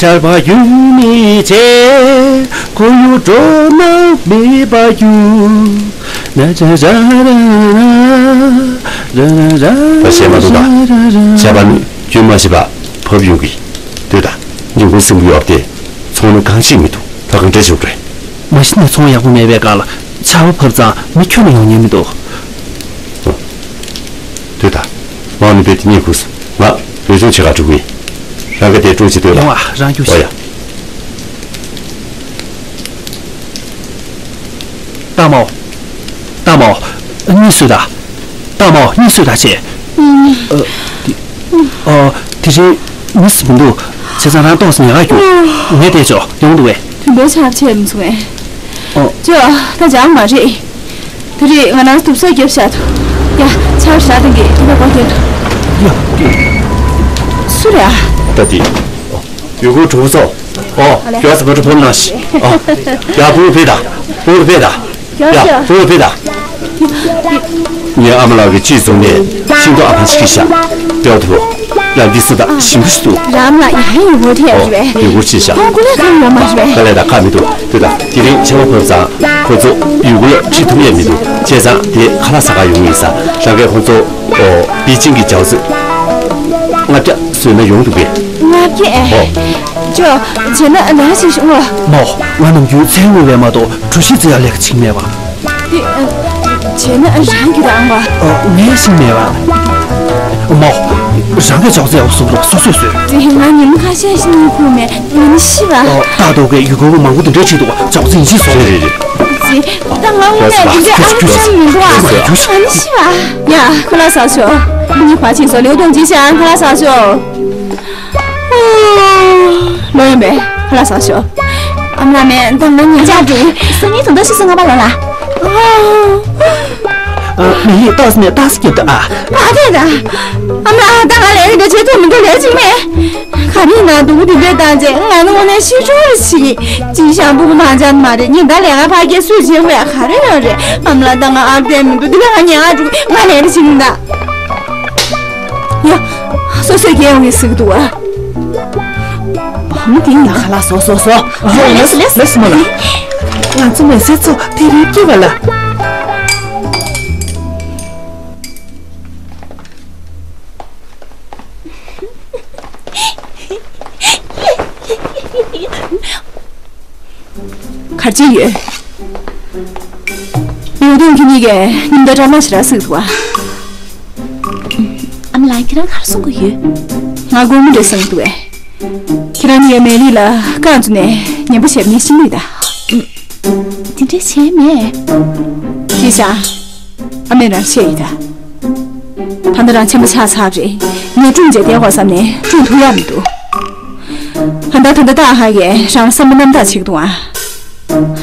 ཆར་པ་ཡུན་མི་བྱེད། ཁོར་ཡུག་འགྲོ་ན་མེད་པ་ཡུ། ན་ཇ་ར་ར་ར་ར་ར་ར། ད་བཤད་མ་ཐུབ་ད། ཆར་པ་ནི་རྒྱུན་མ་ཆད་པ་བབས་ཡོང་གི། ལྟོས་དང་། ཉིན་གུང་སེམས་ཡོག་དེ་ཚོང་ནི་གང་ཞིག་མི་འདུག་ད་གང་འདྲ་བྱུང་རེད། མ་གཞི་ནས་ཚོང་ཡག་པོ་མེད་པའི་སྐབས་ལ་ཆར་པ་བབས་ཙང་མི་ཁྱོན་ནས་ཡོང་ཉན་མི་འདུག་ལྟོས་དང་། མང་ནི་བེད་དེ་གཉིད་ཁུག་སོང་། ང་བེད་སྦྱོང་བྱེད་ག་འགྲོ་གི་ཡིན། རང་གི་དེ་སྤྲོད་ཅིག་ལྟོས་ཡོང་དང་། བ་རང་རྒྱུགས་ཨོ་ཤིག་ཡ། ལྟ་མོ། ལྟ་མོ། གཉིད་སུ་ད། ལྟ་མོ་གཉིད་སུ་ད་ཆེ། ཨ། དེ། ཨ། དེ་རིང་མི་སུ་མི་འདུག་བྱས་ཙང་རང་ཏོག་ཙམ་ཉལ་ག་རྒྱུགས། ངས་བལྟས་ཆོག་ཡོང་འདུག་བས། དུས་འདའི་ཆར་ཆད་མི་སོང་ངས། ཨོ། ཅོ། ད་ཅང་མ་རེད། དེ་རིང་ང་རང་དུབ་སོ་རྒྱབ་བཞག་འདུག་ཡ། ཆར་ཞག་དང་གི་ཁྱེད་ད་སྒོ་རྒྱབ་འདུག་ཡ། སུ་རེད་ཨ། ད་དེ། ཡུལ་སྐོར་གྲོགས་པོ་ཚོ། ཨོ། ཨ་ལེ། ཡོད་ས་བོད་ཕོ་མོ་ནང་ཞིག་ཨོ། ཡ། བུ་བུ་ཕེ་ད། བུ་བུ་ཕེ་ད། ཡ། བུ་བུ་ཕེ་ད། ངའི་ཨ་མ་ལགས་ཀྱིས་ཅི་བཟུང་ནས་ཤིང་ཏོག་ཨ་ཕ་ཞིག་གིས་བཞག་ཡོད་དོ། ལ་འདི་སུ་དང་ཞིམ་པོ་ཞིག་འདུག་རང་ལ་ཡང་ཡུལ་སྐོར་ཐེབས་རེད། ཡུལ་སྐོར་ཆེ་ཤག་ཁོང་ཁོ་ལས་ཁང་ཡོད་མ་རེད། དཀའ་ལས་དང་ཁག་མི་འདུག་དེ་དང་དེ་རིང་ཆར་པ་བབས་ཙང་ཁོ་ཚོ་ཡུལ་སྐོར་ལ་ཁྲིད་ཐུབ་ཡས་མི་འདུག་བྱས་ཙང་དེ་ཁ་ལག་ཟ་ག་ཡོང་གི་ཡིན་ས། རང་གིས་ཁོ་ཚོ་པེ་ཅིང་གི་ཅའོ་ཙེ་ལྔ་བརྒྱ་བཟོས་ན་ཡོང་འདུག་གས། ལྔ་བརྒྱ། ཨོ། ཅོ། བྱས་ན་ལས་ཀ་བྱེད་ཤོག་ཨོ། མོ། ང་ནམ་རྒྱུན་ཚལ་སྔོ་བས་མ་གཏོགས་གྲོ་ཞིབ་རྩི་ཡག་ལས་ཀ་བྱེད་མེད་པ། དེ། བྱས་ན་རང་གི་རང་བ། ཨོ། ངས་ཤེས་མེད་པ། མོ། རང་གི་ཅའོ་ཙེ་ཡག་པོ་བཟོ་འདུག་སོ་སོས་བཟོས། དེ་ང་ཉིན་ཁ་ཤས་ཤིག་མི་ཁུག་མེད། ང་ནི་ཤི་བ། ཨོ། ལྟ་རྟོག་གི་ཡུལ་སྐོར་བ་མང་པོ་དེ་འདྲས་བྱེད་འདུག་ཅའོ་ཙེ་ཡིན་ཅིག་བཟོ། རེད་རེད་རེད། ཅི། ད་ང་དངོས་གནས་དེ་འདྲའི་ཨ་ཁུ་ཆང་མི་འདུག་ཨ། ང་ནི་ཤི་བ། ཡ། ཁ་ལག་ཟ་ཤོག་མི་གཉིས་ཕར་ཕྱིན་སོང་། ལེའུ་ཏུང་ཅི་ཤང་ཁ་ལག་ཟ་ཤོག་ལོ་ཡོན་པས་ཁ་ལག་ཟ་ཤོག་ཨ་མ་ལགས་མས་ད་ང་ཉན་ཆག་འགྲོ། སང་ཉིན་དུང་ཟླ་བཞི་སོ་ལྔ་པ་ལོ་ལ། མི་ཡིས་ཏོག་ཙམ་ནས་ཏོག་ཙམ་རྒྱབ་ཏུ་ཨ། ཨ་དེ་ད། ཨ་མ་ལགས་ད་ང་ལས་རིགས་འདྲ་བྱེད་ཐུབ་མི་འདུག་ལས་བྱེད་མེད། ག་རེ་ན་སྡུག་པོ་དེ་འདྲས་བཏང་རྗེས་ང་ནི་དངོས་གནས་ཤི་འགྲོ་རེ་ཞིག་ཅི་ཤང་སྤུ་གུ་མང་ཆགས་མ་རེད། ཉིན་ལྟར་ལས་ཀ་ཕ་སྐད་སུས་བྱེད་དགོས་ག་རེ་ཡོད་རེད། ཨ་མ་ལགས་ད་ང་ཨར་བསྡད་མི་འདུག་དེ་ལས་ང་ཉལ་ང་འགྲོ། ང་ལས་རིགས་བྱེད་མི་འདུག་ཡ། སོ་སོས་རྒྱལ་ཡོང་ངེས་ཟིག་འདུག་ཨ། བུ་མོ་དེ་ཡང་ཁ་ལག་བཟོ་བཟོ་བཟོ། ལེས་ལེས་ལེས་མོ་ལ། ང་ཚོ་མི་སེར་ཚོ་དེ་རིང་སྐྱིད་པ་ལ། ག་རེ་བྱས་ཡོད། ལེའུ་ཏུང་ཁྱེད་གཉིས་ཀས་ཉིན་ལྟར་ཌ་ར་མ་ཞེ་དྲག་གཟིགས་འདུག་ཨ། ཨ་མ་ལགས་ཁྱེད་རང་ག་རེ་གསུང་གི་ཡོད། ང་སྒོར་མོ་འདྲ་བསམ་གྱི་འདུག་གས། ཁྱེད་རང་གཉིས་ཀས་མེ་ལི་ལ་རྐང་བཙུགས་ནས་ཉན་པ་བྱས་པ་ངས་ཤེས་ཀྱི་ཡོད་ད། དེ་འདྲ་བྱས་མེད། ཅི་བྱ། ཨ་མས་རང་བཤད་ཡིན་ད། ད་ལྟ་རང་ཆེན་པོ་ཆགས་ཚར་རེད། ངས་སྒྲུང་བྱས་བསྡད་དགོས་བསམ་ནས་སྒྲུང་ཐུབ་ཡག་མི་འདུག་ད་ལྟ་ད་ལྟ་ཏཱ་ཧ་གིས་རང་ལ་བསམ་བློ་རྣམ་དག་བྱེད་ཀྱི་འདུག་ཨ།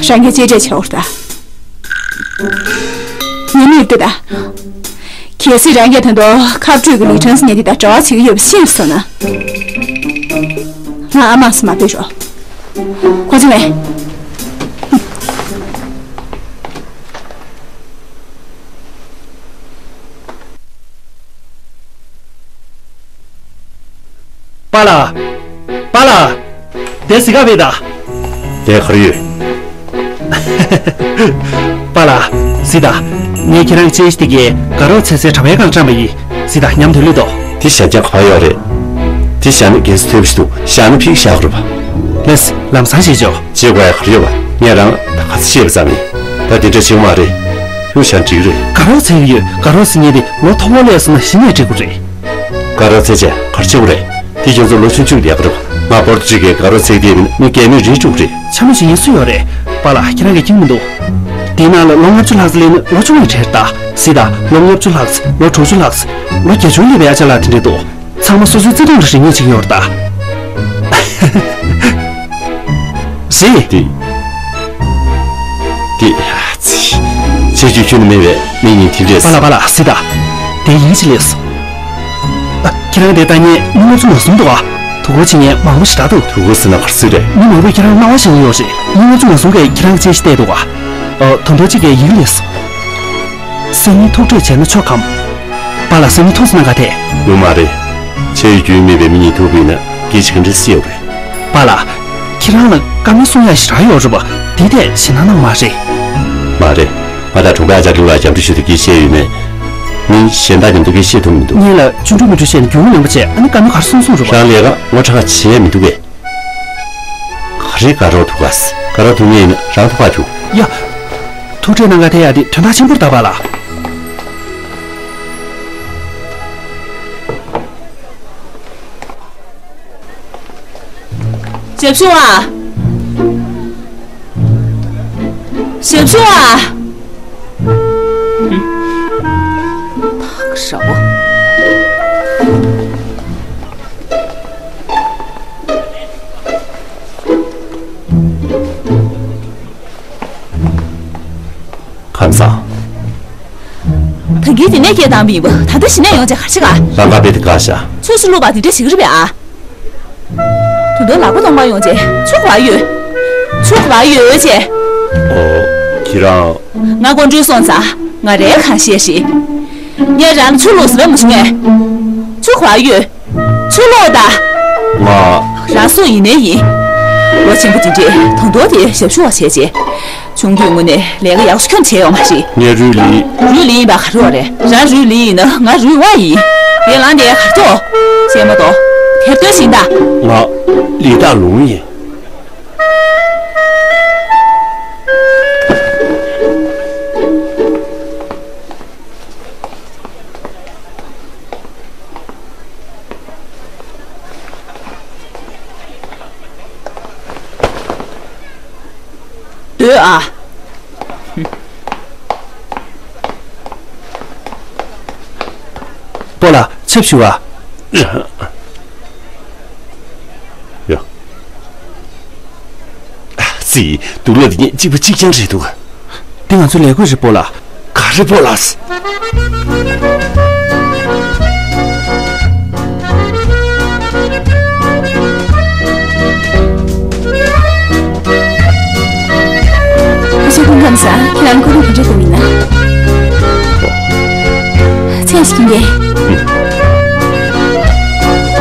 རང་གིས་གཅེས་སྤྲས་བྱེད་འོར་ད། ངས་མིར་ལྟོས་ད། གལ་སྲིད་རང་གིས་ད་དུང་ཁ་སྤྲོད་ཀྱི་ལི་ཁྲང་སི་ཉེ་དེ་དང་འབྲེལ་བ་བྱེད་ཀྱི་ཡོད་པ་ཤེས་སོང་ན། ང་ཨ་མ་སུ་མ་ཕེབས་རོགས། ཁོ་ཚོ་མེད། པཱ་ལགས། པཱ་ལགས། དེ་གཟིགས་ག་བས་ད། དེ་ག་རེ་ཡོད། པཱ་ལགས། གཟིགས་ད། ངས་ཁྱེད་རང་གི་དཔྱད་གཞི་དེ་གའི་དགའ་རོགས་ཚེ་ཚེ་དྲ་བའི་སྒང་བཀྲམ་པ་ཡིན། གཟིགས་ད། ཉམས་དོད་ལོས་དོ། དེ་བཞག་རྒྱུ་ག་པར་ཡོད་རེད། དེ་བཞག་ན་གལ་སྲིད་ཐོས་པ་ཞིག་འདུག་བཞག་ན་ཕིག་བཞག་དགོས་རེད་པ། ལགས། ལམ་སང་བྱེད་ཆོག་བྱེད་དགོས་ཡ་ག་རེ་ཡོད་པ། ངས་རང་ད་ག་ཚོད་བཤད་པ་ཙམ་ཡིན། ད་དེ་འདྲ་བྱེད་དགོས་མ་རེད། ཕུགས་བཞག་འགྲིག་གི་རེད། དགའ་རོགས་ཚེ་གི་ཡོད། དགའ་རོགས་ཚེ་ངས་དེ་ལོ་མཐོ་པོ་སླེབས་སོང་ན་གཞི་ནས་འགྲིག་གི་རེད། དགའ་རོགས་ཚེ་ཆེ་ག་རེ་བྱེད་དགོས་རེད། དེ་ཁྱོད་ཚོ་ལོ་ཆུང་ཆུང་དེ་ཡག་གི་རེད་པ། ང་པོར་ཊུ་གལ་གྱི་དགའ་རོགས་ཚེ་དེ་མིན་མི་རྒན་མོས་རེད་བཅུག་རེད། ཆ་མེད་ཞིག་ཡིན་སུ་ཡོད་རེད། པཱ་ལགས། ཁྱེད་རང་གིས་མཁྱེན་གྱི་མི་འདུག་དེའི་ནང་ལ་ལོ་ལྔ་བཅུ་ལྷག་ཙམ་སླེབས་ན་ལོ་ཆུང་བའི་གྲས་རེད་ད། གཟིགས་ད། ལོ་ལྔ་བཅུ་ལྷག་ཙམ། ལོ་དྲུག་ཅུ་ལྷག་ཙམ། ལོ་བརྒྱད་ཅུ་སླེབས་པའི་ཨ་ཅག་ལགས་དེ་འདྲས་འདུག་ཚང་མ་སོ་སོའི་བརྩེ་དུང་ལ་རེ་ངེས་བྱེད་ཀྱི་ཡོད་རེད་ད། རེད། དེ། དེ། ཨ་ཙི། ཆེ་རྒྱུ་ཁྱོན་ནས་མེད་པའི་མི་གཉིས་དེ་འདྲས། པཱ་ལགས། པཱ་ལགས། གཟིགས་ད། དེ་ཡིན་གཅིག་ལས། ཨ། ཁྱེད་རང་དེ་ལྟ་ཉན་མི་ལྔ་བཅུ་ང་གསུམ་འདུག་ག་དུ་གོ་བྱེད་མཁན་མང་པོ་ཞེ་དྲག་འདུག་དུ་གོ་ཟེར་ན་ག་རེ་ཟེར་རེད། མི་མང་པོས་ཁྱེད་རང་ལ་རྣ་བ་བྱེད་ཀྱི་ཡོད་རེད། མི་ལྔ་བཅུ་ང་གསུམ་གས་ཁྱེད་རང་གི་དཔྱད་གཞི་བལྟས་འདུག་ག་ཨ། ད་དུང་གཅིག་གིས་ཡི་གེ་ལས། སང་ཉིན་ཐུག་འཕྲད་བྱས་ན་ཆོག་གམ། པཱ་ལགས། སང་ཉིན་ཐུགས་སྣང་ག་དེ། ཡོད་མ་རེད། ཆེ་བའི་རྒྱུས་མེད་པའི་མི་གཉིས་ཐུག་པ་ཡིན་ན་སྐད་ཆ་ག་འདྲ་སེ་ཡོད་རེད། པཱ་ལགས། ཁྱེད་རང་ལ་བཀའ་མོལ་གསུང་ཡག་ཞེ་དྲག་ཡོད་རེད་པ། དེ་ཐད་ཞེད་སྣང་གནང་མ་རེད། མ་རེད། ང་དང་གྲོང་པའི་ཨ་ཅག་ལུག་ལ་རྒྱབ་འདྲི་ཞུ་དུས་སྐད་བཤད་ཡོད་མེད། མི་གཞན་དག་མཉམ་དུ་སྐད་བཤད་ཐུབ་མི་འདུག་སྔོན་ལ་ཆུང་འགྲོ་མི་འགྲོ་བཤད་ནས་རྒྱུ་མཉམ་པོ་བྱས། ཨ་ནི་བཀའ་མོལ་ག་རེ་གསུང་གསུང་རེད་པ། རང་ལས་ཀ་ངོ་ཚ་ཁ་བྱེད་ཡས་མི་འདུག་གས། ག་རེ་དགའ་རོགས་ཐུག་ག་དགའ་རོགས་ཐུག་ངེས་ཡིན་ན་རང་ཐུག་ག་རྒྱུག་ཡ། ཐུག་འཕྲད་གནང་ག་དེ་ཡ་དེ་དོན་དག་ཆེན་པོ་རེད་ད་པཱ་ལགས། ཞབས་ཞུ་བ། ཞབས་ཞུ་བ། ཐག་ཧྲ་པོ། ཁམས་བཟང་། ད་གིན་དེ་ནས་སྐད་བཏང་བ་ཡིན་པ། ད་ལྟ་གཞི་ནས་ཡོང་བྱས་ག་རེ་བྱེད་ག་ལམ་ཁ་དཔེ་དེ་དགའ་ཤག་ཚོས་སུ་བླུགས་པ་དེ་འདྲ་བྱེད་ཀྱི་རེད་པས་ཨ། ད་དུང་ལག་པ་སྟོང་པ་ཡོང་བྱས་ཚུར་ག་པར་ཡོད། ཚུར་ག་པར་ཡོད་བྱས། ཨོ། ཁྱེད་རང་། ང་ཀོང་ཀྲུའུ་སོང་ཙང་ང་རའི་ཁ་ཤས་ཤིག་ངས་རང་ལ་ཚུར་བླུགས་ཟེར་བ་མ་བྱུང་ངས། ཚུར་ག་པར་ཡོད། ད། ང་། རང་སུ་ཡིན་ནའི་ཡིན། ལོ་ཆེན་པོ་དེ་འདྲས་ད་དུང་དེ་ཞབས་ཞུ་བ་བྱས་རྗེས། ཆུང་དུས་ངུ་ནས་ལས་ཀ་ཡག་ཤོས་ཁྱོན་བྱས་ཡོང་མ་རེད། ངའི་རུས་ལི། རུས་ལི་ཡིན་པ་ག་རེ་བ་རེད། རང་རུས་ལི་ཡིན་ན་ང་རུས་ཝ་ཡིན། དེ་ལང་དེ་གར་ཐོག་ཤེས་མ་གཏོགས། དེར་སྟོན་ཤིང་ད། ང་ལི་ཏཱ་ལུང་ཡིན། སྡོད་ཨ། སྤོ་ལགས་ཆབ་ཞུ་ཨ། ཡ། སི། དུག་ལོག་འདི་གཉིས་གཅིག་པ་གཅིག་རྐྱང་རེད་འདུག་འདི་ང་ཚོའི་ལས་བགོས་རེད་སྤོ་ལགས། ག་རེ་སྤོ་ལགས། ཨ་ཅག་སྐུ་ཁམས་བཟང་། ཁྱེད་རང་ཁོ་རང་ག་འདྲ་འདུག་མིན་ན། ཚེ་ཞིག་གིན་གྱི།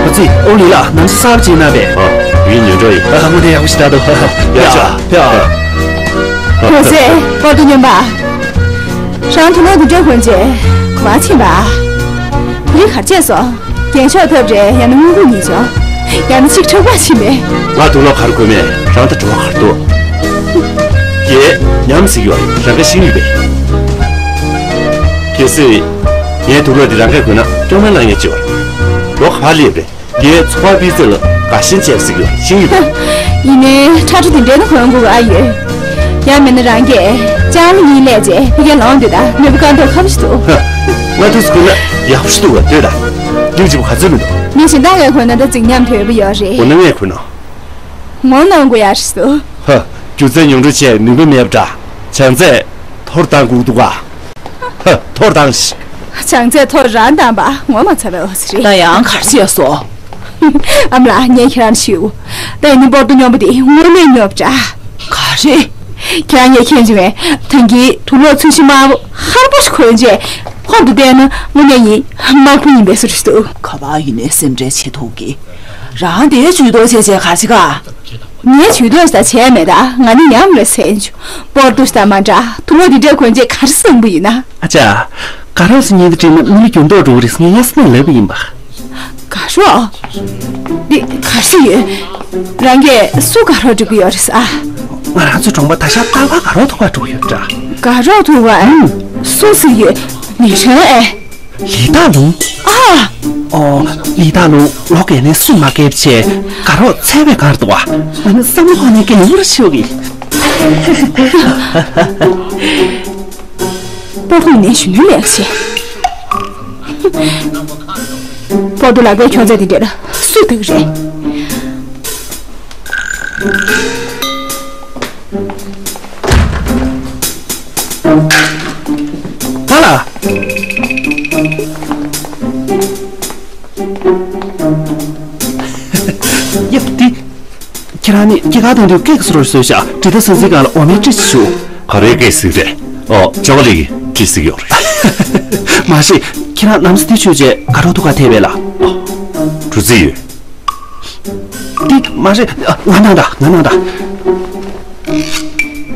ཨ་ཙི། ཨོ་ལི་ལགས་ནང་ཆ་གསར་པ་ཅིག་གནང་བས། ཨ། ཡིན་ཉོན་འགྲོ་ཡིན། ཨ་ཧ་མོ་དེ་ཡག་པོ་ཞིག་ད་འདུག་ཡ་ཅག་ཕེ་ཨ། གོང་སེ་པར་དུ་སྨྱོན་པ། རང་དུ་ལོག་དུ་འགྲོ་དགོས་རྗེས་གོ་བ་ཕྱིན་པ། རི་གར་བཅད་སོང་། རྒྱན་ཤོག་ཐོབ་རེད་ཡང་ན་དངུལ་ཁུག་ཉིད་བྱོས། ཡང་ན་ཅིག་འཁྲུག་པ་ཕྱིན་པས། ང་དུ་ལོག་གར་དགོས་མེད་རང་ད་འགྲོ་བ་གར་འདུག་ཀྱེ། ཉམས་སྲིད་ཡོད་རང་ག་ཤིང་ཡོད་པས། གལ་སྲིད། ངའི་དུག་ལོག་འདི་རང་གས་གོན་ན་སྐྱོ་མ་ལངས་ཡས་ཅིག་ཡོད། ལོག་ག་ལེབ་རེད། ངའི་ཚོགས་པ་སྤུས་ཚད་ལ་དགའ་ཞེན་བྱས་སྲིད་ཡོད་ཤིང་ཡོད་པས། ཡིན་ནའི་ཁྲ་ཁྲ་དེ་འདྲའི་ནི་གོན་དགོས་ཨ་ཡོད། ཡང་མིན་ན་རང་གས་ཅང་ལ་ཡིན་ལས་བྱས་ཕ་གིར་ལོང་འདོད་ད་ནོར་བུ་དཀར་མདོག་ཁ་བ་ཞིག་འདུག་ང་དུས་སུ་གོན་ན་ཡག་པོ་ཞིག་འདུག་ག་ལྟོས་ད། ལིའུ་ཅིག་ག་ཚོད་མི་འདུག་མི་གཞན་དག་གས་གོན་ན་ད་རྫིག་ཉམས་དོད་པོ་ཡོད་རེད། འོ་ན་ངས་གོན་ན། ངོ་གནོང་དགོས་ཡ་རེད་ཟེར། ཧ། རྒྱུ་རྫས་ཉུང་འཕྲི་བྱས་ནུས་པ་མེད་པ་འདྲ། བྱང་ཚད་མཐོར་བཏང་དགོས་འདུག་ག་ཧ། མཐོར་བཏང་ཞིག་བྱང་ཚད་མཐོ་རང་བཏང་པ་ངོ་མ་ཚ་བའི་འོ་ཙི་རེད། ད་ཡང་གར་བྱས་སོ། ཨ་མ་ལགས་ངས་ཁྱེད་རང་ཞུ། ད་ཡིན་ནི་པོར་ཏོ་སྨྱོན་པོ་དེ་དངོས་གནས་སྨྱོ་པ་འདྲ། ག་རེ། ཁྱེད་རང་ངས་མཁྱེན་བྱུང་བས་ཐང་གི་དུག་ལོག་ཚོས་གཞི་དམར་པོ་ཧར་པོ་ཞིག་གོན་རྗེས་ཧོབ་ཏུ་བལྟས་ན་དངོས་གནས་ཡིན་དམར་པོ་ཡིན་པའི་བཟོ་འདྲ་ཞིག་འདུག་ག་པར་ཡིན་ནའི་སེམས་ཁྲལ་བྱེད་ཐུབ་ཀི། རང་དེའི་ཇུས་གཏོགས་བྱས་བྱས་ག་རེ་བྱེད་ག་ངས་ཇུས་གཏོགས་ཞིག་ད་བྱས་མེད་ད། ང་ནི་ཉམས་རེ་སེམས་ཆུང་། པོར་ཏོ་ཞིག་ད་མ་འདྲ་དུག་ལོག་འདི་འདྲ་གོན་རྗེས་ག་རེ་བཟང་པོ་ཡིན་ན། ཨ་ཅག་དགའ་རོགས་སུ་ཉན་དུ་བྲིས་ན་མི་ལ་འགྱུར་ལྡོག་འགྲོ་གི་རེད་ངས་སྔ་ས་ནས་ལབ་པ་ཡིན་པ། དགའ་རོགས། འདི་ག་རེ་ཡོད། རང་གས་སུ་དགའ་རོགས་འགྲོ་གི་ཡོད་རེད་ཨ། ང་རང་ཚོའི་གྲོང་པ་ད་ཤག་རྟག་པར་དགའ་རོགས་ཐུག་པར་འགྲོ་གི་ཡོད་འདྲ། དགའ་རོགས་ཐུག་པ། ཨང་། སུ་ཟེར་ཡོད། མི་རང་ཨེ། ལི་ཏཱ་ལུང་། ཨ། ཨོ། ལི་ཏཱ་ལུང་ལོ་རྒས་ནས་སུ་མ་རྒས་བྱས་དགའ་རོགས་ཚད་པའི་གར་འདུག་ཨ། ང་ནི་བསམ་བློ་ཁོག་ནས་སྐད་ཡོང་བར་ཤོག་གི། པོ་ཏུ་ནས་གཞོན་ནུའི་ལས་ཀ་བྱེད། པོ་ཏུ་ལག་པའི་ཁྱོད་ཚད་དེ་འདྲ་སུ་དག་རེད། ཧ་ལ། ཡབ་འདི། ཁྱེད་རང་ནི་སྐྱེས་སྐར་གཏོང་དུས་ཀེག་བཟོ་རོགས་ཞུས་ཤག་འབྲི་ཐ་སན་སིའི་སྒང་ལ་འོ་མའི་སྤྲེལ་ཞིག་བཞུགས། ག་རེའི་ཀེག་ཟིག་རེད། ཨོ་ཅོ་ཀོ་ལེ་ཊི་གི་སྤྲེལ་ཟིག་ཡོད་རེད། མ་གཞི་ཁྱེད་རང་ནམ་སི་འདི་མཆོད་རྗེས་དགའ་རོགས་ཐུག་ག་ཐེབས་པས་ལ། འགྲོ་རྩིས་ཡོད། འདི་མ་རེད། ང་གནང་དང་ང་གནང་དང་།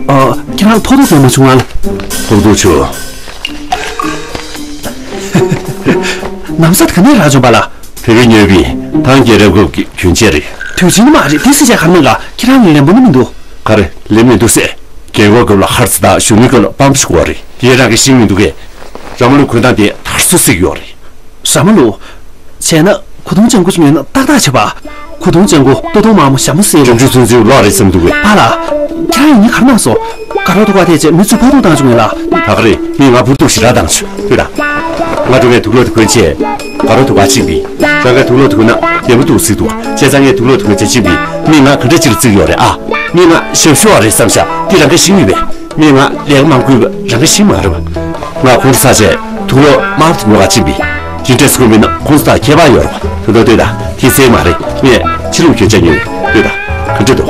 ཨ། ཁྱེད་རང་ལ་ཕོག་ཐུག་ཡོད་མ་བྱུང་ང་ལ། ཕོག་ཐུག་བྱུང་། ནམ་ས་ག་ནས་རག་བྱུང་བ་ལ། བོད་པའི་ཉོས་པའི་ཐང་རྒྱལ་རབས་སྐབས་ཀྱི་གྱོན་ཆས་རེད། དུས་ཆེན་མ་རེད་དེ་སྲིད་ཆ་ག་མེད་ལ་ཁྱེད་རང་ལ་ལེན་པོ་ནི་མི་འདུག་ག་རེ་ལེན་མི་འདུག་ཟེར། རྒྱལ་པོ་སྐབས་ལ་ཧར་ཙི་དང་གཞོན་ནུའི་སྐབས་ལ་སྤམ་ཞིག་དགོས་རེད། དེ་རང་གི་ཤིང་མི་འདུག་གས། ར་མ་ལུག་གོན་སྟངས་དེ་དར་སྲོལ་ཟིག་ཡོད་རེད། ར་མ་ལུག་བྱས་ན་གོས་ཐུང་ལྗང་ཁུ་ཅིག་ཉོས་ན་ཏག་ཏག་བྱེད་པ། གོས་ཐུང་ལྗང་ཁུ་སྟོད་ཐུང་དམར་མོ་ཞྭ་མོ་སེར་པོ། ཅུང་ཅུང་ཚུན་ཚོད་ལོག་རེད་བསམ་འདུག་གས། པཱ་ལགས། ཁྱེད་རང་ཡིན་ནི་གར་མ་སོང་། དགའ་རོགས་ཐུག་ག་ཐེ་ཆེ་མི་ཚོས་ཕོག་ཐུག་བཏང་བྱུང་ངས་ལ། ད་ག་རེད་མི་ང་ཕོག་ཐུག་ཞེ་དྲག་བཏང་བྱུང་ལྟོས་དང་། ང་འགྲོ་བའི་དུག་ལོག་དེ་གོན་ཆེད། དགའ་རོགས་ཐུག་ག་ཕྱིན་པས། རང་གའི་དུག་ལོག་དེ་གོན་ན་བདེ་པོ་འདུག་ཟེར་འདུག་བྱས་ཙང་ངས་དུག་ལོག་དེ་གོན་ཆེད་ཕྱིན་པས་མི་ང་ག་འདྲ་ཅིག་ལ་བརྩི་གི་ཡོད་རེད་ཨ། མི་ང་ཞབས་ཞུ་བ་རེད་བསམ་ཤག་འདི་རང་གའི་ཤིང་ཡོད་པས། མི་ང་ལས་ཀ་མང་དགོས་པ་རང་གི་ཤིང་མ་རེད་པ། ང་ཁོང་ཚོ་ཚ་བྱས་དུག་ལོག་དམར་པོ་དེ་ཉོ་ག་ཕྱིན་པས། དེ་འདྲས་སུ་མིན་ན་ཁོང་ཚོ་དང་ཁྱད་པར་ཡོད་རེད་པ། དོན་དག་ལྟོས་དང་དེ་ཚད་མ་རེད། ངས་ཕྱི་ལུགས་གྱོན་ཆས་ཉོས་ཡོད་ལྟོས་དང་ག་འདྲ་འདུག་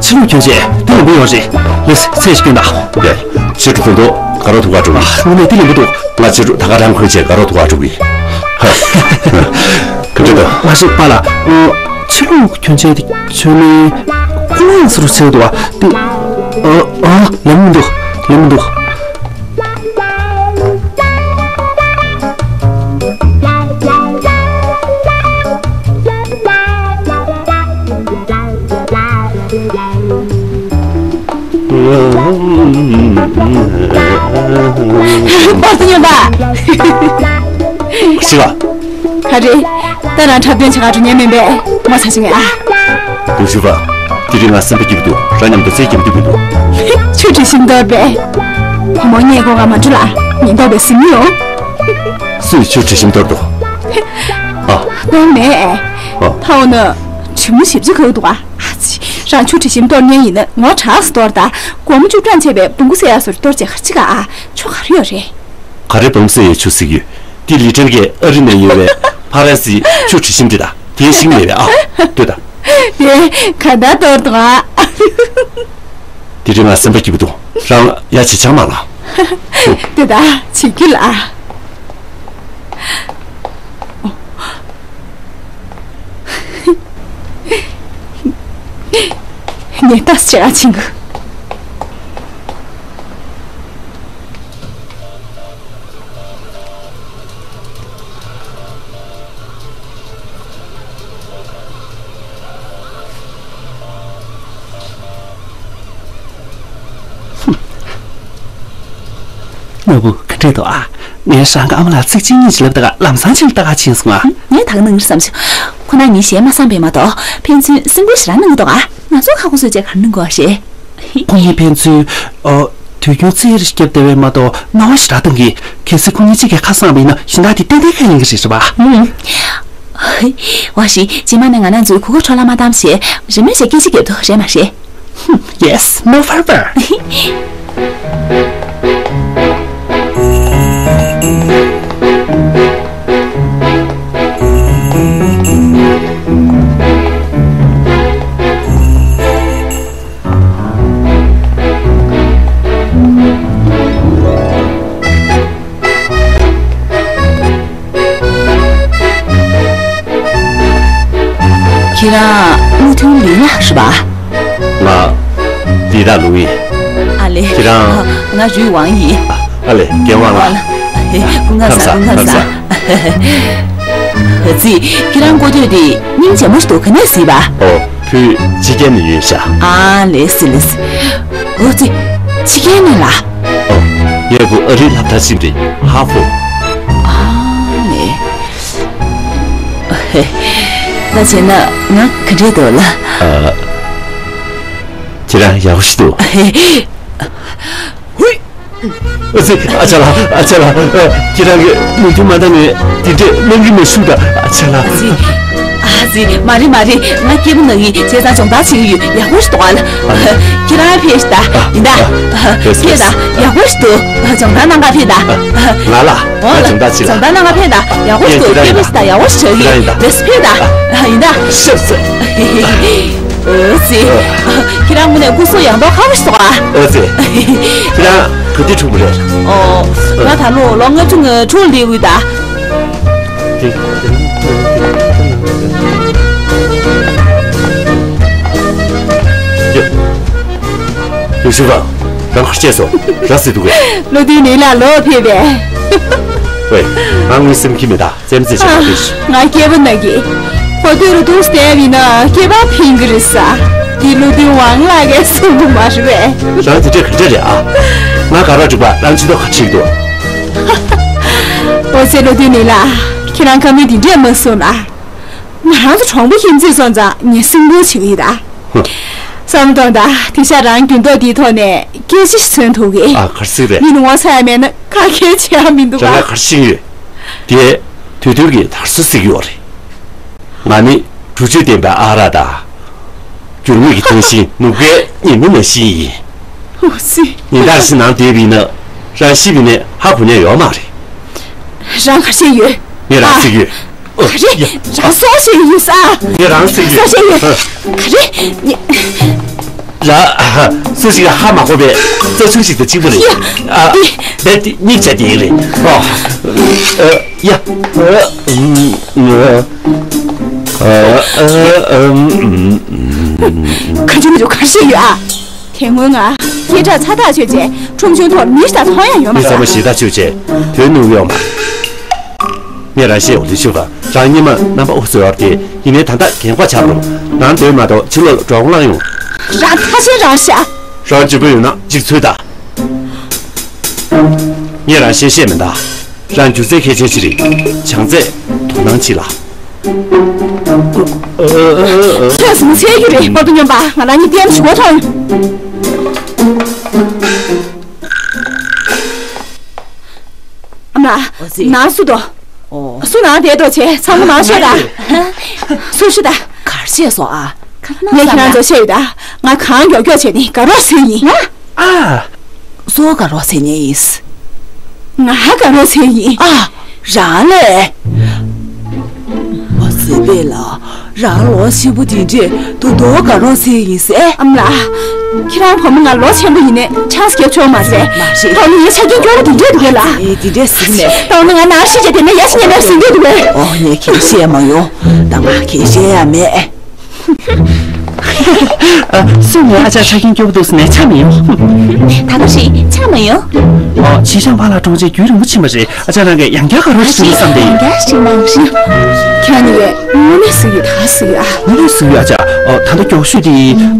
ཕྱི་ལུགས་གྱོན་ཆས་དེ་ལེན་པོ་ཡོད་རེད། ལགས་སེ་ཚད་ཞིག་སྐྱོན་དང་། ཡ། ཕྱི་དྲོ་དོན་དུ་དགའ་རོགས་ཐུག་ག་འགྲོ་གི། དངོས་གནས་དེ་ལེན་པོ་འདུག་ང་ཕྱི་དྲོ་ད་ག་རང་གོན་ཆས་དགའ་རོགས་ཐུག་ག་འགྲོ་གི། ཧ། ག་འདྲ་འདུག་ཨ་ཤེ་པཱ་ལགས། ཨོ། ཕྱི་ལོགས་ཀྱི་གྱོན་ཆས་དེ་གྱོན་ནས་ཁོ་ལ་ཡང་ཟུར་ཆེ་འདུག་བ། དེ། ཨོ། ཨོ། ལེན་མི་འདུག་ལེན་མི་འདུག་པར་ཏི་ཉོན་པ། ཤི་བ། ག་རེ། ད་རང་འཁྲབ་སྟོན་བྱེད་ག་འགྲོ་ཉན་མིན་པས། ངོ་ཚ་ཞིག་ངས་ཨ། ལུ་ཞུ་བ། དེ་རིང་ང་སེམས་པ་སྐྱིད་པོ་འདུག་རང་མཉམ་དུ་རྩེད་རྒྱབ་ཐུབ་ཀྱི་འདུག་ཆུ་དྲི་ཞིམ་འདོར་པས། བུ་མོ་ངས་གོ་ག་མ་འགྲོ་ལ། ཉེན་རྟོག་པས་ཟིན་ཡོང་། སུས་ཆུ་དྲི་ཞིམ་འདོར་འདུག་ཨ། གཏོང་མེད། ཨ། ཐའོ་ན། དྲི་མོ་ཞིབ་ཅིག་ག་འདུག་ཨ། ཨ་ཙི། རང་ཆུ་དྲི་ཞིམ་གཏོར་མཁན་ཡིན་ན་ངོ་དྲག་སུ་གཏོར་ད། སྒོར་མོ་བཅུ་གྲངས་བྱས་པའི་བོང་གུ་བསད་ཡག་སོར་གཏོར་བྱེད་ག་ཅི་ག་ཨ། ཆོ་ག་རེ་ཡོད་རེད། ག་རེ་བོང་གུ་བསད་ཡག་ཆུ་བསད་ཡོད། འདི་ལི་ཁྲེང་གིས་ཨ་རི་ནས་ཡོད་པའི་ཕ་རན་སི་ཆུ་དྲི་ཞིམ་དེ་དང་དེའི་ཤིང་མེད་པས་ཨ། ལྟོས་དང་། དེ་ག་ད་གཏོར་དང་ཨ། དེ་རིང་ང་སེམས་པ་སྐྱིད་པོ་འདུག་རང་ཡ་བྱེད་ཆགས་མ་ལ། ལྟོས་དང་བྱེད་ཀྱི་ལ། ངས་ལྟས་བྱེད་ཨ་ཆིང་གི། ནོར་བུ་ག་འདྲས་འདུག་ཨ། ངས་རང་གི་ཨ་མ་ལ་ཚིག་གཅིག་གཉིས་ཅིག་ལབ་ད་ག་ལམ་སང་ཕྱིར་ལྟ་ག་ཕྱིན་སོང་ཨ། ངས་ད་ག་གནང་གི་རེད་བསམ་བྱུང་། ཁོ་ན་ངས་ཞེ་མ་བསམ་པས་མ་གཏོགས་ཕན་ཚུན་སེམས་ཁུར་ཞེ་དྲག་གནང་གི་འདུག་ཨ། ང་ཚོ་ཁ་ཁོ་སོས་བྱས་ག་རེ་གནང་དགོས་ཨ་ཞེས། ཁོ་གཉིས་ཕན་ཚུན། ཨོ། དུས་རྒྱུན་རྩེད་རེ་བརྒྱབ་བསྡད་པས་མ་གཏོགས་སྣང་བ་ཞེ་དྲག་གཏོང་གི། གལ་སྲིད་ཁོ་གཉིས་གཅིག་གིས་ཁ་སངས་པ་ཡིན་ན་གཞན་དག་དེ་ཏན་ཏན་ཁ་ཡིན་གི་རེད་རེད་པ། ཨུམ། ཧེ། བ་ཞིག་རྗེས་མ་ནས་ང་རང་ཚོའི་གོ་སྐབས་འཕྲོ་བརླག་མ་བཏང་ཞེས་རེ་སྨོན་བྱས་སྐད་ཆ་རྒྱབ་ཐུབ་རེད་མ་རེད། Yes, no further. ཁྱེད་རང་བློ་མཐུན་ལི་ལགས་རེད་པ། ང་ལི་ལགས་ལུང་ཡིན། ཨ་ལེ། ཁྱེད་རང་། ང་རུས་ཝང་ཡིན། ཨ་ལེ། རྒན་ཝང་ལགས། ཨ་ལེ། སྐུ་ཁམས་བཟང་། སྐུ་ཁམས་བཟང་། ཨ་ཙི། ཁྱེད་རང་སྐུ་དུས་དེ་སྙིང་རྗེ་མོ་ཞིག་འདུག་ག་ནས་གཟིགས་པ། ཨོ། བུ་ཕྱི་རྒྱལ་ནས་ཡོད་ཤག་ཨ་ལེ་སི་ལེ་སི། ཨོ་ཙི། ཕྱི་རྒྱལ་ནས་ལ། ཨོ། ངའི་བུ་ཨ་རིའི་སློབ་གྲྭ་ཕྱིན་པ་རེད། ཧ་ཧྥོ། ཨ་ལེ། ད་བྱས་ན་ང་ག་འདྲས་འདུག་ལ། ཨ། ཁྱེད་རང་ཡག་པོ་ཞིག་འདུག་ཧུའི། ཨ་ཙི། ཨ་ཅག་ལགས། ཨ་ཅག་ལགས། ཨ། ཁྱེད་རང་གིས་མོས་མཐུན་མ་བཏང་ནས་དེ་འདྲས་གནང་གི་མ་བཞུགས་ད། ཨ་ཅག་ལགས། ཨ་ཙི། ཨ་ཙི། མ་རེད་མ་རེད། ང་སྐྱིད་པོ་ན་གི། བྱས་ཙང་སྦྱོང་བརྡར་བྱེད་ཀྱི་ཡོད། ཡག་པོ་ཞིག་འདུག་ཨ་ལ། ཁྱེད་རང་ཕེབས་ཤིག་ད། ཡིན་ད། ཕེབས་ད། ཡག་པོ་ཞིག་འདུག་སྦྱོང་བརྡར་གནང་ག་ཕེབས་ད། ང་ལ། ང་སྦྱོང་བརྡར་བྱེད་ལ། སྦྱོང་བརྡར་གནང་ག་ཕེབས་ད། ཡག་པོ་ཞིག་འདུག་སྐྱིད་པོ་ཞིག་ད། ཡག་པོ་ཞིག་བྱེད་ཀྱི་ཡིན། ལགས་སོ། ཕེབས་ད། ཡིན་ད། ཤབ་སོ། ཨོ་ཙི། ཁྱེད་རང་དངོས་གནས་སྐུ་གཟུགས་ཡང་དོ་ཁ་པོ་ཞིག་འདུག་ཨ། ཨོ་ཙི། ཁྱེད་རང་ག་དུས་ཕྲུ་གུ་རེད། ཨོ། ང་ད་ལོ་ལོ་ལྔ་བཅུ་ང་དྲུག་ལ་སླེབས་ཡོད་ད། ཡོ་ཤུ་བ། རང་ག་རེ་བྱས་སོང་། ར་བཟི་འདུག་གས། བློ་མཐུན་ལི་ལགས་ལོག་ཕེབས་པས། ཝེ། ང་དངུལ་སེམས་ཁྱི་མེད་ད། རྩེད་མོ་རྩེ་བྱེད་མ་ཕོད་ཤིག་ང་སྐྱེས་པ་ན་གི། ཕོ་ཐོས་རུ་ཐུག་སྟེ་བི་ན་སྐྱེས་པ་ཕིང་གི་རེད་ས། དེ་བློ་མཐུན་ཝང་ལགས་ཀྱིས་གསུང་གི་མ་རེད་པས། རང་དེ་འདྲས་ག་འདྲས་རེད་ཨ། ང་ག་ར་འགྲིག་པ་རང་ཅི་ཐོག་ཁ་ཁྲིག་འདུག་ཨོ་ཙི། བློ་མཐུན་ལི་ལགས། ཁྱེད་རང་ཁ་མི་དེ་འདྲས་མ་གསུང་ཨ། ང་རང་ཚོ་གྲོང་པ་ཁྱིམ་མཚེས་སོང་ཙང་ངས་སེམས་ཁུར་བྱེད་ཀྱི་ཡིན་ད། བསམ་བློ་གཏོང་དང་། དེང་སང་རང་འགྱུར་ལྡོག་འདིའི་ཐོག་ནས་སྐད་ཆ་ཞིག་མཚོན་ཐུབ་གི། ཨ། ག་རེ་ཟེར་རེད། མི་ནི་ངོ་ཚ་ཡ་མེད་ན་ཁ་སྐད་བྱེད་ཡ་མི་འདུག་ག་རང་ལ་ག་རེ་ཤེས་ཡོད། དེ་དུས་ཐོག་གི་དར་སྲོལ་ཟེར་གྱི་ཡོད་རེད། ང་ནི་གྲུ་ཆུ་ལྡན་པའི་ཨ་རག་དང་། འགྱུར་མེད་ཀྱི་ཐང་ཤིང་ནུབ་ཁའི་ཉི་མ་ནང་བཞིན་ཡིན། ཨོ་ཙི། ཉིན་ལྟར་ཞིག་ནང་བསྡད་པ་ཡིན་ན་རང་ཤི་བ་ནས་ཧ་གོ་ཉན་ཡོད་མ་རེད། རང་ག་རེ་བྱས་ཡོད། ངས་རང་ཨ། བསད་ཡོད། ག་རེ། རང་སྲོག་བཅད་ཡོད་ས། ངས་རང་བསད་ཡོད། སྲོག་བཅད་ཡོད། ཨ། ག་རེ། ངས། ར། སུ་ཞིག་ཧ་མ་གོ་བའི་རྩྭ་ཆུང་ཞིག་དང་གཅིག་པ་རེད། ཡ། ཨ། འདི། དེ་གཉིས་ཆ་དེ་རེད། ཨོ། ཨ། ཡ། ཨ། ཨུམ། ཨ། ཨ། ཨ། ཨ། ཨམ། ཨམ། ག་ཅུང་ག་ཅུང་ག་རེ་བཤད་ཡོད་ཨ། དེ་སྔོན་ང་སྐད་གྲགས་ཚ་ཐག་ཆོད་རྗེས་ཁྲོམ་གཞུང་ཐོག་མི་ཞིག་དང་མཐོང་ཡ་ཡོད་མ་མི་རེད། ཚང་མ་ཞེ་ཐག་ཆོད་རྗེས་དོན་ནུབ་ཡོད་མ། ངས་རང་བཤད་འོང་དུས་ཆུ་བ་རང་ཉི་མ་རྣམ་པ་ཨུ་ཚུགས་ཡོད་དེ་ཡིན་ནའི་ད་ལྟ་རྒན་གོག་ཆགས་འགྲོ། ནང་སྡོད་མ་གཏོགས་ཕྱི་ལོགས་འགྲོ་འོང་བླངས་ཡོང་། རང་ཐ་ཆེན་རང་ཤ། རང་ལྗིད་པོ་ཡོད་ན་ཅིག་ཚུད་ད། ངས་རང་བཤད་བཤད་མེད་ད། རང་རྒྱུ་རྩལ་གལ་ཆེན་ཞིག་རེད། བྱང་རྩལ་དོ་སྣང་བྱེད་ལ། ཁྱོད་སུ་མི་ཚེ་རྒྱུ་རེད་པར་དུ་སྙོམས་པ་ང་རང་གཉིས་ལྟད་མོ་ཞིག་གོ་ཐོང་། ཨ་མ། ཨོ་ཙི། ནང་སུ་དོ། ཨོ། སུ་ནང་བསྡད་དོ་བྱས་ཚང་མ་མ་ཤོད་ད། སུ་ཤོད་ད། གར་བྱས་སོ་ཨ། ངས་ཁྱེད་རང་ཚོ་བཤད་ཡོད་ད། ང་གང་མགྱོགས་མགྱོགས་བྱས་ནས་དགའ་རོགས་ཟེར་ཡིན། ང་། ཨ། སུ་དགའ་རོགས་ཟེར་ཉེ་ཡིན། ང་དགའ་རོགས་ཟེར་ཡིན། ཨ། རང་ལས། ཨོ་ཙི་པེ་ལ། རང་ལོ་ཆེན་པོ་དེ་འདྲས་དུ་དོ་དགའ་རོགས་ཟེར་ཡིན་ཟེར། ཨ་མ་ལགས། ཁྱེད་རང་བུ་མོ་ང་ལོ་ཆེན་པོ་ཡིན་ནས་ཆང་སྐྱེ་ཆོག་མ་རེད། མ་རེད། ད་ནི་ངའི་ཆ་རྐྱེན་སྐྱོ་བོ་དེ་འདྲས་འདུག་གས་ལ། ཨེ་དེ་འདྲས་ཟེར་ནས། ད་ནི་ང་ནང་ཤི་བྱས་དེ་ནས་ཡ་ཤི་ཉེ་མེར་ཟིན་འདོད་འདུག་གས། ཨོ་ངས་ཁྱེད་བཤད་མ་ཡོང་། ད་ང་ཁྱེད་བཤད་ཡ་མེད། སུ་ངའི་ཨ་ཅག་ཆ་རྐྱེན་སྐྱོ་བོ་འདུག་ཟེར་ནས་ཆ་མི་ཡོང་། ད་ག་ཞིག་ཆ་མི་ཡོང་། ཨོ་ཆི་ཅང་བ་ལ་གྲོང་ཆེ་རྒྱུན་རིང་པོ་ཕྱིན་པ་རེད། ཨ་ཅག་རང་གིས་ཡང་བསྐྱར་དགའ་རོགས་ཞིག་བསམ་སྟེ། ཡང་བསྐྱར་ཞིག་གནང་ཞིག་ཁྱེད་གཉིས་ཀས་དངོས་གནས་ཟིག་ཡོད་ད་ཟིག་ཡོད་ཨ། དངོས་གནས་ཟིག་ཡོད་ཨ་ཅག་ཨོ་ད་ལྟ་མགྱོགས་ཤོས་དེ་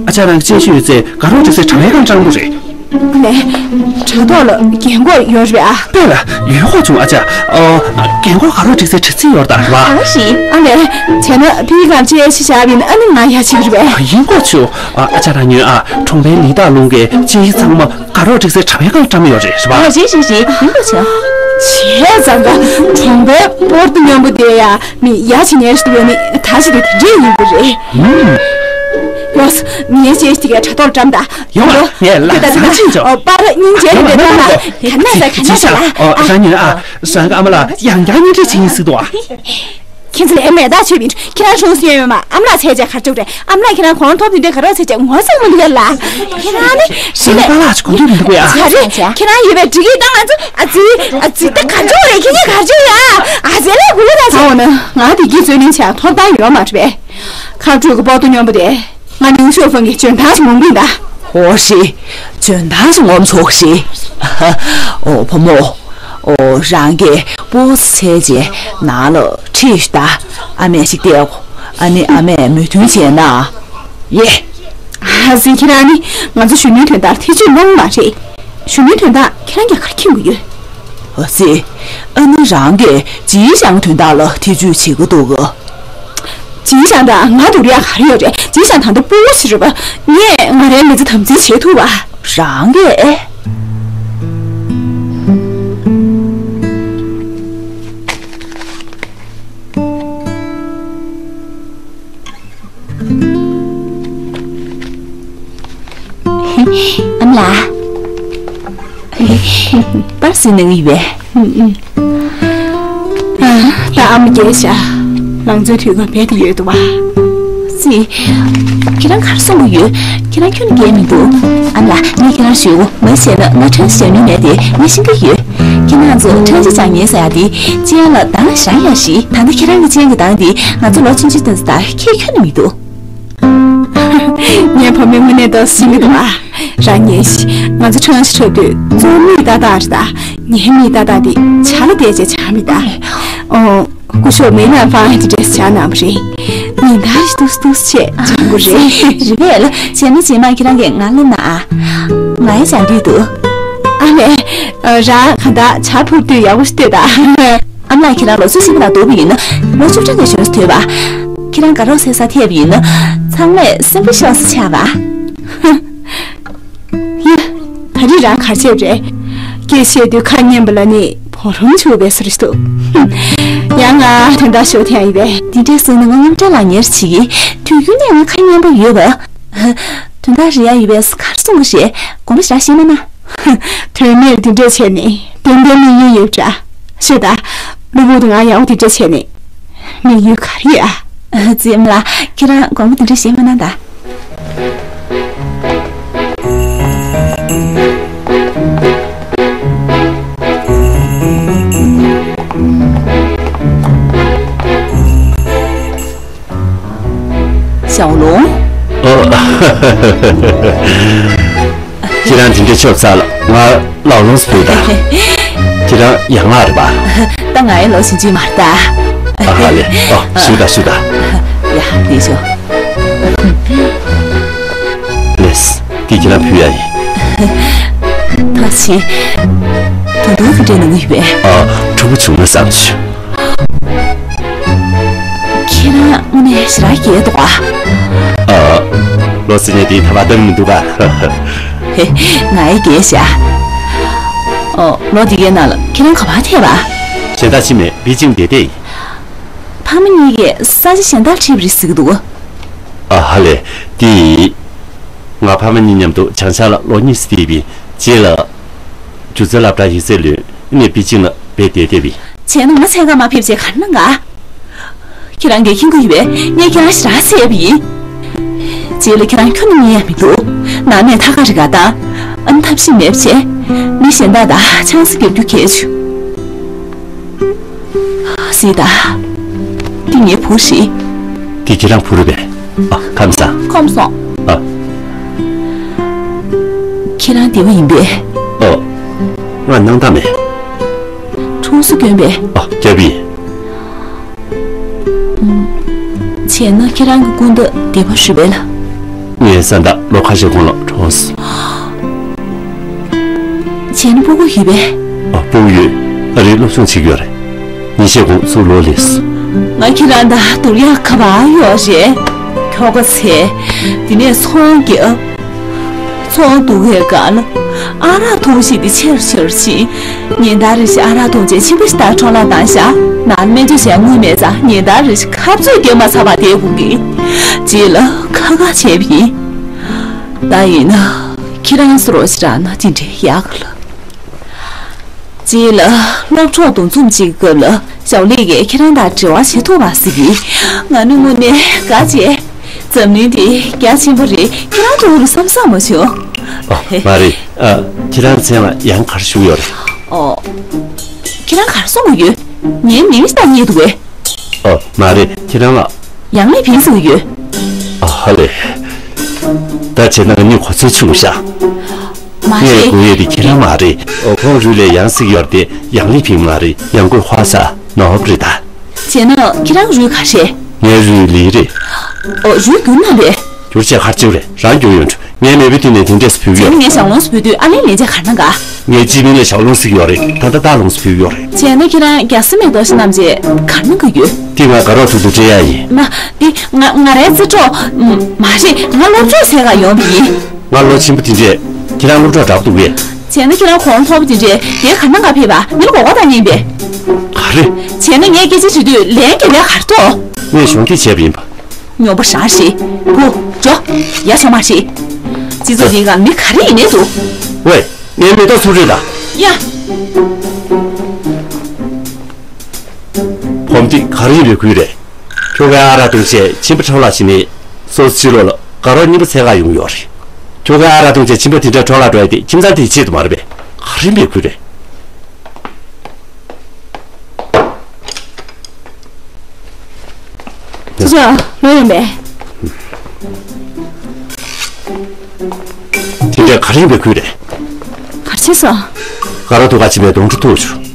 ཨ་ཅག་རང་གི་དཔྱད་ཞིབ་ཡོད་ཚད་དགའ་རོགས་སྒྲིག་སའི་གྲྭ་པའི་ཁང་སྤྲང་པོ་རེད། ལས། དྲ་ཐོག་ལ་རྒན་གོག་ཡོད་རེད་ཨ། དཔེ་ལ་ཡོད་ཧོ་བྱུང་ཨ་ཅག་ཨོ། རྒན་གོག་དགའ་རོགས་སྒྲིག་སའི་དྲ་ཚིགས་ཡོད་ད་ར། ག་རེ་ཞིག་ཨ་ལས། བྱས་ན་ཕི་གང་ཅི་ཤི་བྱ་བ་ཡིན་ཨ་ནི་ང་ཡ་ཆིག་རེད་པས། ཡིན་གོ་ཆུ། ཨ་ཅག་རང་ཉོན་ཨ། གྲོང་པའི་ལི་ཏཱ་ལུང་གི་ཅི་ཡི་ཚང་མ་དགའ་རོགས་སྒྲིག་སའི་གྲྭ་པའི་ཁང་བཀྲམ་ཡོད་རེད་རེད་པ། ཨ་རེད་རེད་རེད། ཡིན་གོ་ཆུ། བྱས་ཙང་ཀ་གྲོང་པའི་པོར་ཏུ་སྙོམས་པོ་དེ་ཡ་མི་ཡ་ཆི་ཉན་ཞིག་ཡོད་ནི་ད་ཞིག་དེ་དེ་འདྲས་ཡིན་པ་རེད། ཡོས། ངའི་ཅེས་ཏི་གའི་དྲ་ཐོག་བཀྲམ་ད། ཡོང་བ་ངས་ལ་ད་ད་ད་ད་ཅིང་ཅོ། ཨོ་པར་སྙིང་རྗེ་རེད་ད་ད་ག་ན་ས་ག་ན་ས་ལ། ཨོ་རང་ཉིད་ཨ། རང་གི་ཨ་མ་ལ་ཡང་བསྐྱར་སྙིང་རྗེ་བྱེད་ཡིན་ཟེར་འདུག་ཨ། ཁྱེད་ཚོ་ལ་ཨེ་མེད་ད་ཆོས་པིན་ཁྱེད་རང་ཧྲུང་སི་ཡོད་མ་ཨ་མ་ལ་ཚད་ཅག་གར་ཅོག་རེད། ཨ་མ་ལ་ཁྱེད་རང་གོང་ཐོབ་དེ་འདྲའི་ག་རོགས་ཚད་ཅག་ངོ་ཚ་མི་འདུག་ལ། ཁྱེད་རང་ནི་ཞི་ལས། ཁྱེད་རང་ཡོད་པའི་འགྲིག་གི་ད་ང་ཚོ་ཨ་ཙི་ཨ་ཙི་ད་གར་ཅོག་རེད། ཁྱེད་ཉིད་གར་ཅོག་ཡ། ཨ་ཙི་ལས་གུ་ལ་ད་ཚ་འོ་ན་ང་དེ་གི་ཚོད་ནི་ཆ་ཐོབ་ཐང་ཡོད་མ་རེད། ཁ་ཕྲུག་གི་པོ་ཏོ་སྙོམས་པོ་དེ། ང་ནིང་ཤོ་ཧྥང་གི་འཇོན་ཐང་ཞིག་ངོམ་གིན་ད། ཧོ་ཧྲི། འཇོན་ཐང་ཞིག་ངོམ་ཚོགས་ཤི། ཨོ་བུ་མོ། ཨོ་རང་གི་པོ་སི་ཚེ་རྗེས་ནང་ལ་ཁྲིད་ཤི་ད། ཨ་མས་ཤིག་བལྟས་གོ། ཨ་ནི་ཨ་མས་མོས་མཐུན་བྱས་ན། ཡེ། ཨ་ཟིན་ཁྱེད་རང་ནི་ང་ཚོ་གཞོན་ནུའི་དོན་དག་ཐེ་ཇུས་གནང་མ་རེད། གཞོན་ནུའི་དོན་དག་ཁྱེད་རང་གིས་ག་རེ་མཁྱེན་གི་ཡོད། ཨ་ཙི། ཨ་ནི་རང་གིས་ཇི་ཞང་དོན་དག་ལ་ཐེ་ཇུས་བྱེད་ཀྱི་འདུག་ག་ཇི་ཞང་དང་ང་འདུག་ཡ་ག་རེ་ཡོད་རེད། ཇི་ཞང་ད་ལྟ་སྤུ་གུ་ཞིག་རེད་པ། ངས་ང་རའི་མི་ཚེ་དམ་འཛིན་བྱེད་ཐུབ་པ། རང་གིས་ཨེ། ཨ་མ་ལགས། པར་སི་ནང་ཡོད་པས། ཨ། ད་ཨ་མ་རྒྱལ་ཤ། ལང་ཚོའི་དུས་སྐབས་རྦད་དེ་ཡོད་འདུག་བ། སི། ཁྱེད་རང་ག་རེ་གསུང་གི་ཡོད། ཁྱེད་རང་ཁྱོན་ནས་རྒྱལ་མི་འདུག་ཨ་མ་ལགས་ངས་ཁྱེད་རང་ཞུ། མ་བྱས་ན་ང་ཁྲང་ཞབས་ནུས་མེད་དེ་ངས་ཤེས་ཀྱི་ཡོད། ཁྱེད་རང་ཚོ་ཁྲང་ཅི་ཅང་ཉེ་ས་ཡ་དེ་ཅན་ལ་དང་ཞང་ཡ་ཞིག་ད་ལྟ་ཁྱེད་རང་གི་ཅན་གྱི་དང་དེ་ང་ཚོ་ལོ་ཆུང་ཆུང་དང་ས་ད་ཁྱེད་ཁྱོན་ནས་མི་འདུག་ངའི་བུ་མོའི་དངོས་གནས་ཏོག་ཙམ་ཤེས་ཀྱི་འདུག་ཨ། རང་ཉན་ཤིག་ང་ཚོ་ཁྲང་ཞི་འཁྲབ་དུས་གཙོ་བོ་མིག་ཏག་ཏག་རེད་ད། ངའི་མིག་ཏག་ཏག་དེ་ཇ་ལ་བལྟས་བྱས་ཇག་མི་ད། ཨོ། སྐུ་ཞབས་མེ་ལན་ཧྥང་དེ་འདྲས་ཇག་གནང་བ་རེད། ཉིན་ལྟར་ཏུས་ཏུས་བྱས་ཇག་གི་རེད། རེད་པས་ལ། བྱས་ན་རྗེས་མ་ཁྱེད་རང་གིས་ང་ལ་གནང་ཨ། ང་ཡང་ཇག་འདོད་འདུག་ཨ་ལས། རང་གང་ལྟར་ཇ་ཕུར་དུས་ཡག་པོ་ཞིག་ལྟོས་དང་། ཨ་མ་ལགས། ཁྱེད་རང་ལོ་ཚོད་ཕྱི་པོ་ལ་འདུག་པ་ཡིན་ན། ལོ་བཅུ་ཕྲག་གི་གཞོན་ནུ་ཐོས་པ། ཁྱེད་རང་དགའ་རོགས་ཟེར་ས་ཐེབས་ཡིན་ན། ཚང་མས་སེམས་པ་ཤོག་ས་ཆགས་པ། ཡ། ད་རེས་རང་གར་བྱས་རེད། སྐད་བཤད་དུས་ཁ་མཉན་པ་ལ་ནི་བང་རིམ་ཆུ་བའི་ཟུར་ཞིག་འདུག་ཡང་ང་དོན་དག་ཞོ་ཐེངས་ཡིན་པས། འདི་འདྲས་སོང་ན་ང་དངངས་སྐྲག་ལངས་ངེར་བྱེད་ཀྱི། དུས་རྒྱུན་ནས་ང་ཁ་མཉན་པོ་ཡོད་པ། དོན་དག་རེ་ཡ་ཡོད་པས་གར་སོང་གི་རེད། དགོངས་པ་ཞེ་དྲག་བཞེས་མ་གནང་། དོན་མེད་འདི་འདྲས་བྱས་ནས་ཏན་ཏན་དམིགས་ཡུལ་ཡོད་འདྲ། ཤོད་ད། གློ་བུར་དུ་ང་ཡག་པོ་འདི་འདྲས་བྱས་ནས་དམིགས་ཡུལ་ག་རེ་ཡ། ཨ་ཙི་ཨ་མ་ལགས། ཁྱེད་རང་དགོངས་པ་འདི་འདྲས་བཞེས་མ་གནང་ད། ལའོ་ལུང་། ཨོ། ཁྱེད་རང་དེ་འདྲའི་ཆོབ་ཚ་ལ་ང་ལའོ་ལུང་ཟེར་ད། ཁྱེད་རང་ཡང་ལགས་རེད་པ། ད་ང་ཡི་ལོ་ཆུང་ཆུང་མ་རེད་ད། ཨ་ཧ་ལེ། ཨོ་བཞུགས་ད་བཞུགས་ད། ཡ་དེ་ཤོ། ལེས། འདི་ཁྱེད་རང་ཕུལ་ཡ་ཡིན། ཐུགས་རྗེ་ཆེ། ད་དུང་དེ་འདྲའི་ནང་ཡོད་པས། ཨ། ཕྲུ་གུ་བྱུང་ན་བསམ་བྱུང་། ཁྱེད་རང་དངོས་གནས་ཞེ་དྲག་རྒྱལ་འདུག་ཨ། ཨ། ལོ་ཟེར་ནས་དེའི་ཐ་བ་བཏང་མི་འདུག་ག་ཧེ། ང་ཡི་རྒྱལ་ཤག་ཨོ། ལོ་འདི་གའི་ནང་ལ་ཁྱེད་རང་ག་པར་ཐད་པ། གཞན་དག་ཅི་མེད་པེ་ཅིང་བསྡད་བསྡད་ཡིན། ཕ་མ་གཉིས་ཀས་ས་ཆ་གཞན་དག་ཁྲིད་པ་རེད་ཟེར་གྱི་འདུག་ཨ་ཧ་ལེ། དེ། ང་ཕ་མ་གཉིས་མཉམ་དུ་བྱང་ཤར་ལ་ལོ་གཉིས་སུ་བསྡད་པའི་རྗེས་ལ། སྒྱུ་རྩལ་སློབ་གྲྭ་ཡིག་ཚད་ལོན་ནས་པེ་ཅིང་ལ་བསྡད་བསྡད་པའི། བྱས་ན་ང་འཚོལ་ག་མ་ཕེབས་བྱས་ག་རེ་གནང་ག་ཁྱེད་རང་གིས་མཁྱེན་གྱི་ཡོད་པས་ངས་ཁྱེད་རང་ཞེ་དྲག་འཚོལ་བ་ཡིན། རྗེས་ལ་ཁྱེད་རང་ཁྱོན་ནས་རྙེད་ཡ་མི་འདུག་ནང་ནས་ཐག་ཁ་རི་ག་དང་། ཨ་ནི་ཐབས་ཤེས་མེད་བྱས། མི་གཞན་དག་དང་ཆང་ས་རྒྱག་རྒྱུ་གལ་ཆེ། སྲིད་ད། འདི་ངའི་བུ་རེད། འདི་ཁྱེད་རང་བུ་རེད་པས། ཨ། ཁམས་བཟང་། ཁམས་བཟང་། ཨ། ཁྱེད་རང་བདེ་པོ་ཡིན་པས། ཨོ། ང་སྣང་དག་མེད། གྲོངས་སུ་གྱོན་པས། ཨ། རྒྱབ་ཡིན། བྱས་ན་ཁྱེད་རང་གི་སྐུ་ཟླ་འདས་པོ་ཞུ་བས་ལ། ངའི་བཟའ་ཟླ་ལོ་ཁ་ཤས་གོང་ལ་གྲོངས། བྱས་ན་སྤུ་གུ་ཡོད་པས། ཨ། སྤུ་གུ་ཡོད། ཨ་རིའི་སློབ་སྦྱོང་བྱེད་ཀྱི་ཡོད་རེད། ཉིན་ཤས་གོང་ཚུར་ལོག་སླེབས་སོང་། ང་ཁྱེད་རང་དང་བསྡུར་ཡག་ག་པར་ཡོད་རེད། ཁྱོ་ག་ཚེ། འདི་ནས་ཚོང་རྒྱབ། ཚོང་བསྡུ་བའི་སྒང་ལ། ཨ་རག་འཐུང་བཞིན་དེ་ཆེར་ཆེར་ཕྱིན། ཉིན་ལྟར་རེ་བཞིན་ཨ་རག་འཐུང་བྱས་མཆིན་པ་ཞིག་ལྟར་འཕྲོ་བརླག་བཏང་བཞག་ནང་སྨན་བཅོས་བྱས་དངུལ་མེད་ཙང་ཉིན་ལྟར་རེ་བཞིན་ཁ་རྩོད་རྒྱབ་མ་ཚར་བར་བསྡད་དགོས་ཀྱི། རྗེས་ལ་ཁ་ཁ་བྱས་པ་ཡིན། ད་ཡིན་ན་ཁྱེད་རང་སོ་རོགས་ཞིག་རག་ན་ཅི་འདྲའི་ཡག་གི་ལ། རྗེས་ལ་སློབ་གྲོགས་འདུ་འཛོམས་ཅིག་སྐབས་ལ་ཞའོ་ལི་གིས་ཁྱེད་རང་དང་འབྲེལ་བ་བྱེད་ཐུབ་པ་ཟེར་གི། ང་ནི་དངོས་གནས་དགའ་བྱས། འཛམ་གླིང་འདི་རྒྱ་ཆེན་པོ་རེད། ཁྱེད་རང་འདྲ་བོ་རེད་བསམ་བསམ་མ་བྱུང་། ཨ། མ་རེད། ཨ། ཁྱེད་རང་མཚན་ལ་ཡང་ག་རེ་ཞུ་གི་ཡོད་རེད། ཨོ། ཁྱེད་རང་ག་རེ་གསུང་གི་ཡོད། ངའི་མིང་ཞིག་དང་རྙེད་འདུག་གས། ཨོ། མ་རེད། ཁྱེད་རང་ལ། ཡང་ལི་ཕིང་ཟེར་གྱི་ཡོད། ཨ་ཧ་ལེ། ད་བྱས་ན་ང་གཉིས་གོ་ཚོད་ཆུང་ཤག་མ་ངས་རེད། གོ་ཡས་དེ་ཁྱེད་རང་མ་རེད། ཨོ། ཁོང་རུས་ལས་ཡང་ཟེར་གྱི་ཡོད་རེད་དེ་ཡང་ལི་ཕིང་མ་རེད། ཡང་སྒོས་ཧྭ་ས་ནོར་བུ་རེད་ད། བྱས་ན་ཁྱེད་རང་རུས་ག་རེད། ངའི་རུས་ལི་རེད། ཨོ། རུས་བསྒྱུར་ན་རེད། བསྒྱུར་བྱས་ག་རེ་བྱེད་རེད། རང་བསྒྱུར་ཡོང་འགྲོ། ངའི་མེས་པོའི་མདུན་ནས་དེ་འདྲས་སུ་བུད་ཀྱི་ཡོད། བྱས་ན་ངས་ཞང་ལོངས་སུ་བུད་དུས་ཨ་ལན་ལེན་བྱས་ག་རེ་གནང་ག་ངས་ཅི་མིན་ལས་ཞང་ལོངས་སུ་ཡོད་རེད། ད་ལྟ་སྟག་ལོངས་སུ་བུད་ཡོད་རེད། བྱས་ན་ཁྱེད་རང་རྒྱ་སེ་མེ་ཏོག་ཞིག་བསྣམས་བྱས་ག་རེ་གནང་གི་ཡོད། འདི་ང་དགའ་རོགས་ཐུག་དུས་སྤྲད་ཡ་ཡིན། མ། འདི་ང་ང་རའི་རྩེ་གྲོགས། མ་རེད། ང་སློབ་གྲོགས་ཟེར་ག་ཡོང་བ་ཡིན། ང་ལོ་ཆེན་པོ་དེ་འདྲས། ཁྱེད་རང་སློབ་གྲོགས་འདྲ་པོ་འདུག་གས། བྱས་ན་ཁྱེད་རང་གོང་མཐོ་པོ་དེ་འདྲས་དེ་ག་ནང་ག་ཕེབས་པ་མི་ལ་གོ་ག་དང་ཉན་པས། ག་རེ། བྱས་ན་ངས་སྐད་ཆ་དྲིས་དུས་ལན་རྒྱབ་ཡ་ག་རེ་འདུག་ངས་གཞོགས་འདེགས་བྱས་པ་ཡིན་པ། ཉོབ་པོ་ཞེ་དྲག་རེད། བུ། འགྲོ། ཡ་ཆོག་མ་རེད། སྤྱི་ཚོགས་འདིའི་སྒང་མི་ག་རེ་ཡིན་ནའི་འདུག་ཝེ། ངའི་མེ་ཏོག་ཚུར་རེད་ད། ཡ། བུམ་འདི་ག་རེ་ཡིན་པའི་ཁུལ་རེད། ཁྱོ་གའི་ཨ་རག་བཏུང་བྱས་མཆིན་པ་འཕྲོ་བརླག་བྱས་ནས་སོ་སོ་ཕྱི་ལོགས་ལ་དགའ་རོགས་རྙིང་པ་འཚོལ་ག་ཡོང་གི་ཡོད་རེད། ཁྱོ་གའི་ཨ་རག་བཏུང་བྱས་མཆིན་པ་དེ་འདྲ་འཕྲོ་བརླག་འགྲོ་ཡ་དེ་ཁྱིམ་ཚང་དེའི་ཆེད་དུ་མ་རེད་པས། ག་རེ་ཡིན་པའི་ཁུལ་རེད། ཅི་ཅོ་ལོ་ཡིན་པས། དེ་འདྲ་ག་རེ་ཡིན་པའི་ཁུལ་རེད། ག་རེ་བྱས་སོང་། དགའ་རོགས་ཐུག་ག་ཕྱིན་པའི་གདོང་དྲུག་ཐུག་བྱུང་།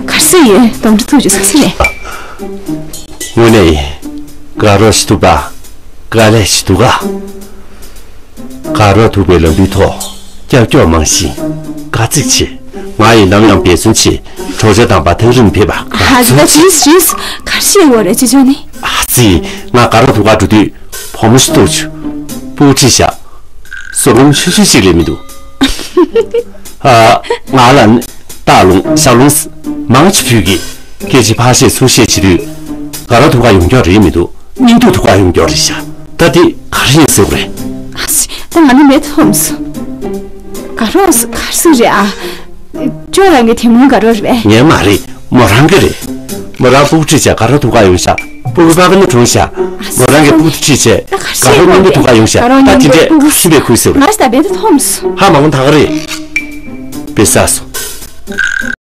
ག་རེ་ཟེར་ཡོད། གདོང་དྲུག་ཐུག་བྱུང་ཟེར་གྱི་རེད། དངོས་གནས་ཡིན། དགའ་རོགས་ཤི་ཐུབ་པ། དགའ་ལས་ཤི་ཐུབ་ག་དགའ་རོགས་ཐུག་པའི་ལམ་བུའི་ཐོག་ཀྱག་ཀྱོག་མང་ཞིང་དགའ་ཚིག་ཆེ། ང་ཡིས་ནམ་ཡང་འབད་བརྩོན་ཆེ། གྲོགས་པོ་དམ་པ་ཐག་རིང་ཕེབས་པ། ཨ་ཙི། ད་ཅིས་ཅིས་ག་རེ་བཤད་ཡོད་རེད་ཅི་ཅོ་ནི། ཨ་ཙི། ང་དགའ་རོགས་ཐུག་ག་འགྲོ་དུས་བུ་མོ་ཞིག་ཐུག་བྱུང་། སྤུ་གུ་ཁྲིད་བཞག་བཟོ་སྒོར་མོ་ཆུང་ཆུང་ཞིག་ལས་མི་འདུག་ཨ། ང་ལ་སྟག་ལོངས་ཞང་ལོངས་མང་ཆེ་ཕུད་ཀྱི། སྐད་ཆ་ཕར་བཤད་ཚུར་བཤད་བྱེད་དུས་དགའ་རོགས་ཐུག་ག་ཡོང་མཁན་རེད་མི་འདུག་སྙིང་སྡུག་ཐུག་ག་ཡོང་མཁན་རེད་ཤག་ད་འདི་ག་རེ་ཡིན་ཟེར་དགོས་རེད། ཨ་ཙི། ད་ང་ནི་མེད་ཐོམ་སོང་། དགའ་རོགས་ག་རེ་ཟེར་རེད་ཨ། ཅོ་རང་གི་དེ་མོའི་དགའ་རོགས་རེད་པས། ངའི་མ་རེད། མོ་རང་གི་རེད། མོ་རང་སྤུ་གུ་ཁྲིད་བྱས་དགའ་རོགས་ཐུག་ག་ཡོང་ཤག་སྤུ་གུའི་པ་ཕ་ནི་གྲོངས་ཤག་མོ་རང་གི་སྤུ་གུ་ཁྲིད་བྱས་དགའ་རོགས་མཉམ་དུ་ཐུག་ག་ཡོང་ཤག་ད་དེ་འདྲས་སུ་བའི་ཁུལ་ཟེར་བ་རེད། ང་ཞིག་ད་བེད་ཐོམ་སོང་། ཧ་མ་གོ་ད་ག་རེད། བེ་ས་སོང་།